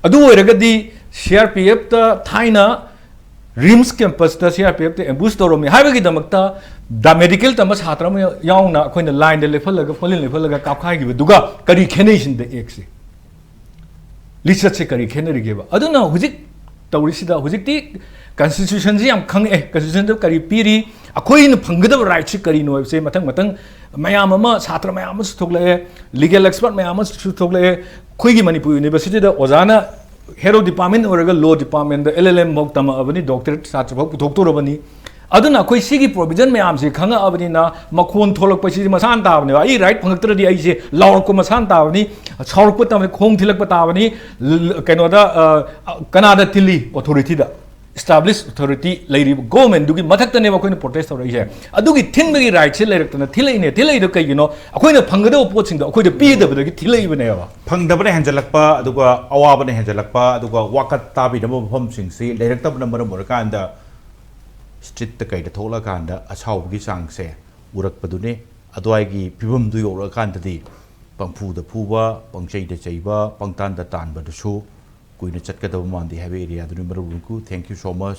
ꯑꯗꯨ ꯑꯣꯏꯔꯒꯗꯤ C R P F ꯇ ꯊꯥꯏꯅ RIMS campus ꯇ C R P F ꯇ ambush ꯇꯧꯔꯝꯃꯤ ꯍꯥꯏꯕꯒꯤꯗꯃꯛꯇ ꯗ ꯃꯦꯗꯤꯀꯦꯜ ꯇꯝꯕ ꯁꯥꯇ꯭ꯔ ꯑꯃ ꯌꯥꯎꯅ ꯑꯩꯈꯣꯏꯅ ꯂꯥꯏꯟꯗ ꯂꯦꯞꯍꯜꯂꯒ, ꯐꯣꯔ ꯂꯦꯟ ꯂꯦꯞꯍꯜꯂꯒ ꯀꯥꯞꯈꯥꯏꯈꯤꯕꯗꯨꯒ ꯀꯔꯤ ꯈꯦꯠꯅꯩ ꯁꯤꯅꯤꯗ ꯑꯦꯛꯁꯦ? ꯂꯤꯆꯠꯁꯦ ꯀꯔꯤ ꯈꯦꯠꯅꯔꯤꯒꯦꯕ? ꯑꯗꯨꯅ ꯍꯧꯖꯤꯛ ꯇꯧꯔꯤꯁꯤꯗ, ꯍꯧꯖꯤꯛꯇꯤ Constitution ꯁꯤ ꯌꯥꯝ ꯈꯪꯉꯛꯑꯦ, Constitution ꯗ ꯀꯔꯤ ꯄꯤꯔꯤ, ꯑꯩꯈꯣꯏꯅ ꯐꯪꯒꯗꯕ right ꯁꯤ ꯀꯔꯤꯅꯣ ꯍꯥꯏꯕꯁꯦ ꯃꯊꯪ ꯃꯊꯪ ꯃꯌꯥꯝ ꯑꯃ, ꯁꯥꯇ꯭ꯔ ꯃꯌꯥꯝ ꯑꯃꯁꯨ ꯊꯣꯛꯂꯛꯑꯦ, legal expert ꯃꯌꯥꯝ ꯑꯃꯁꯨ ꯊꯣꯛꯂꯛꯑꯦ꯫ ꯑꯩꯈꯣꯏꯒꯤ ꯃꯅꯤꯄꯨꯔ University ꯗ ꯑꯣꯖꯥꯅ head of department ꯑꯣꯏꯔꯒ law department ꯗ L L M ꯐꯥꯎ ꯇꯝꯃꯛꯑꯕꯅꯤ, doctorate ꯁꯥꯇ꯭ꯔ ꯐꯥꯎ ꯄꯨꯊꯣꯛꯇꯣꯔꯕꯅꯤ꯫ ꯑꯗꯨꯅ ꯑꯩꯈꯣꯏ ꯁꯤꯒꯤ provision ꯃꯌꯥꯝꯁꯤ ꯈꯪꯉꯛꯑꯕꯅꯤꯅ ꯃꯈꯣꯟ ꯊꯣꯛꯂꯛꯄꯁꯤꯗꯤ ꯃꯁꯥꯅ ꯇꯥꯕꯅꯦꯕ꯫ ꯑꯩ right ꯐꯪꯉꯛꯇ꯭ꯔꯗꯤ ꯑꯩꯁꯦ ꯂꯥꯎꯔꯛꯄ ꯃꯁꯥꯅ ꯇꯥꯕꯅꯤ, ꯁꯥꯎꯔꯛꯄ ꯇꯥꯕꯅꯤ, ꯈꯣꯡ ꯊꯤꯜꯂꯛꯄ ꯇꯥꯕꯅꯤ, ꯂ-, ꯀꯩꯅꯣꯗ, ꯑ, ꯀꯅꯥꯗ ꯊꯤꯜꯂꯤ? Authority ꯗ꯫ Established authority ꯂꯩꯔꯤꯕ government ꯗꯨꯒꯤ ꯃꯊꯛꯇꯅꯦꯕ ꯑꯩꯈꯣꯏꯅ protest ꯇꯧꯔꯛꯏꯁꯦ꯫ ꯑꯗꯨꯒꯤ ꯊꯤꯟꯕꯒꯤ right ꯁꯦ ꯂꯩꯔꯛꯇꯅ ꯊꯤꯜꯂꯛꯏꯅꯦ꯫ ꯊꯤꯜꯂꯛꯏꯗꯣ ꯀꯩꯒꯤꯅꯣ? ꯑꯩꯈꯣꯏꯅ ꯐꯪꯒꯗꯕ ꯄꯣꯠꯁꯤꯡꯗꯣ ꯑꯩꯈꯣꯏꯗ ꯄꯤꯗꯕꯗꯒꯤ ꯊꯤꯜꯂꯛꯏꯕꯅꯦꯕ꯫ ꯐꯪꯗꯕꯅ ꯍꯦꯟꯖꯜꯂꯛꯄ, ꯑꯗꯨꯒ ꯑꯋꯥꯕꯅ ꯍꯦꯟꯖꯜꯂꯛꯄ, ꯑꯗꯨꯒ ꯋꯥꯀꯠ ꯇꯥꯕꯤꯅꯕ ꯃꯐꯝꯁꯤꯡꯁꯤ ꯂꯩꯔꯛꯇꯕꯅ ꯃꯔꯝ ꯑꯣꯏꯔꯀꯥꯟꯗ street ꯇ ꯀꯩꯗ ꯊꯣꯛꯂꯛꯑꯀꯥꯟꯗ ꯑꯁꯥꯎꯕꯒꯤ ꯆꯥꯡꯁꯦ ꯎꯔꯛꯄꯗꯨꯅꯤ꯫ ꯑꯗꯨꯋꯥꯏꯒꯤ ꯐꯤꯕꯝꯗꯨ ꯌꯧꯔꯛꯑꯀꯥꯟꯗꯗꯤ ꯄꯪꯐꯨꯗ ꯐꯨꯕ, ꯄꯪꯆꯩꯗ ꯆꯩꯕ, ꯄꯪꯇꯥꯟꯗ ꯇꯥꯟꯕꯗꯨꯁꯨ ꯀꯨꯏꯅ ꯆꯠꯀꯗꯕ ꯃꯥꯟꯗꯦ ꯍꯥꯏꯕ area ꯗꯨꯅꯤ꯫ ꯃꯔꯨꯞ ꯔꯤꯡꯀꯨ, thank you so much꯫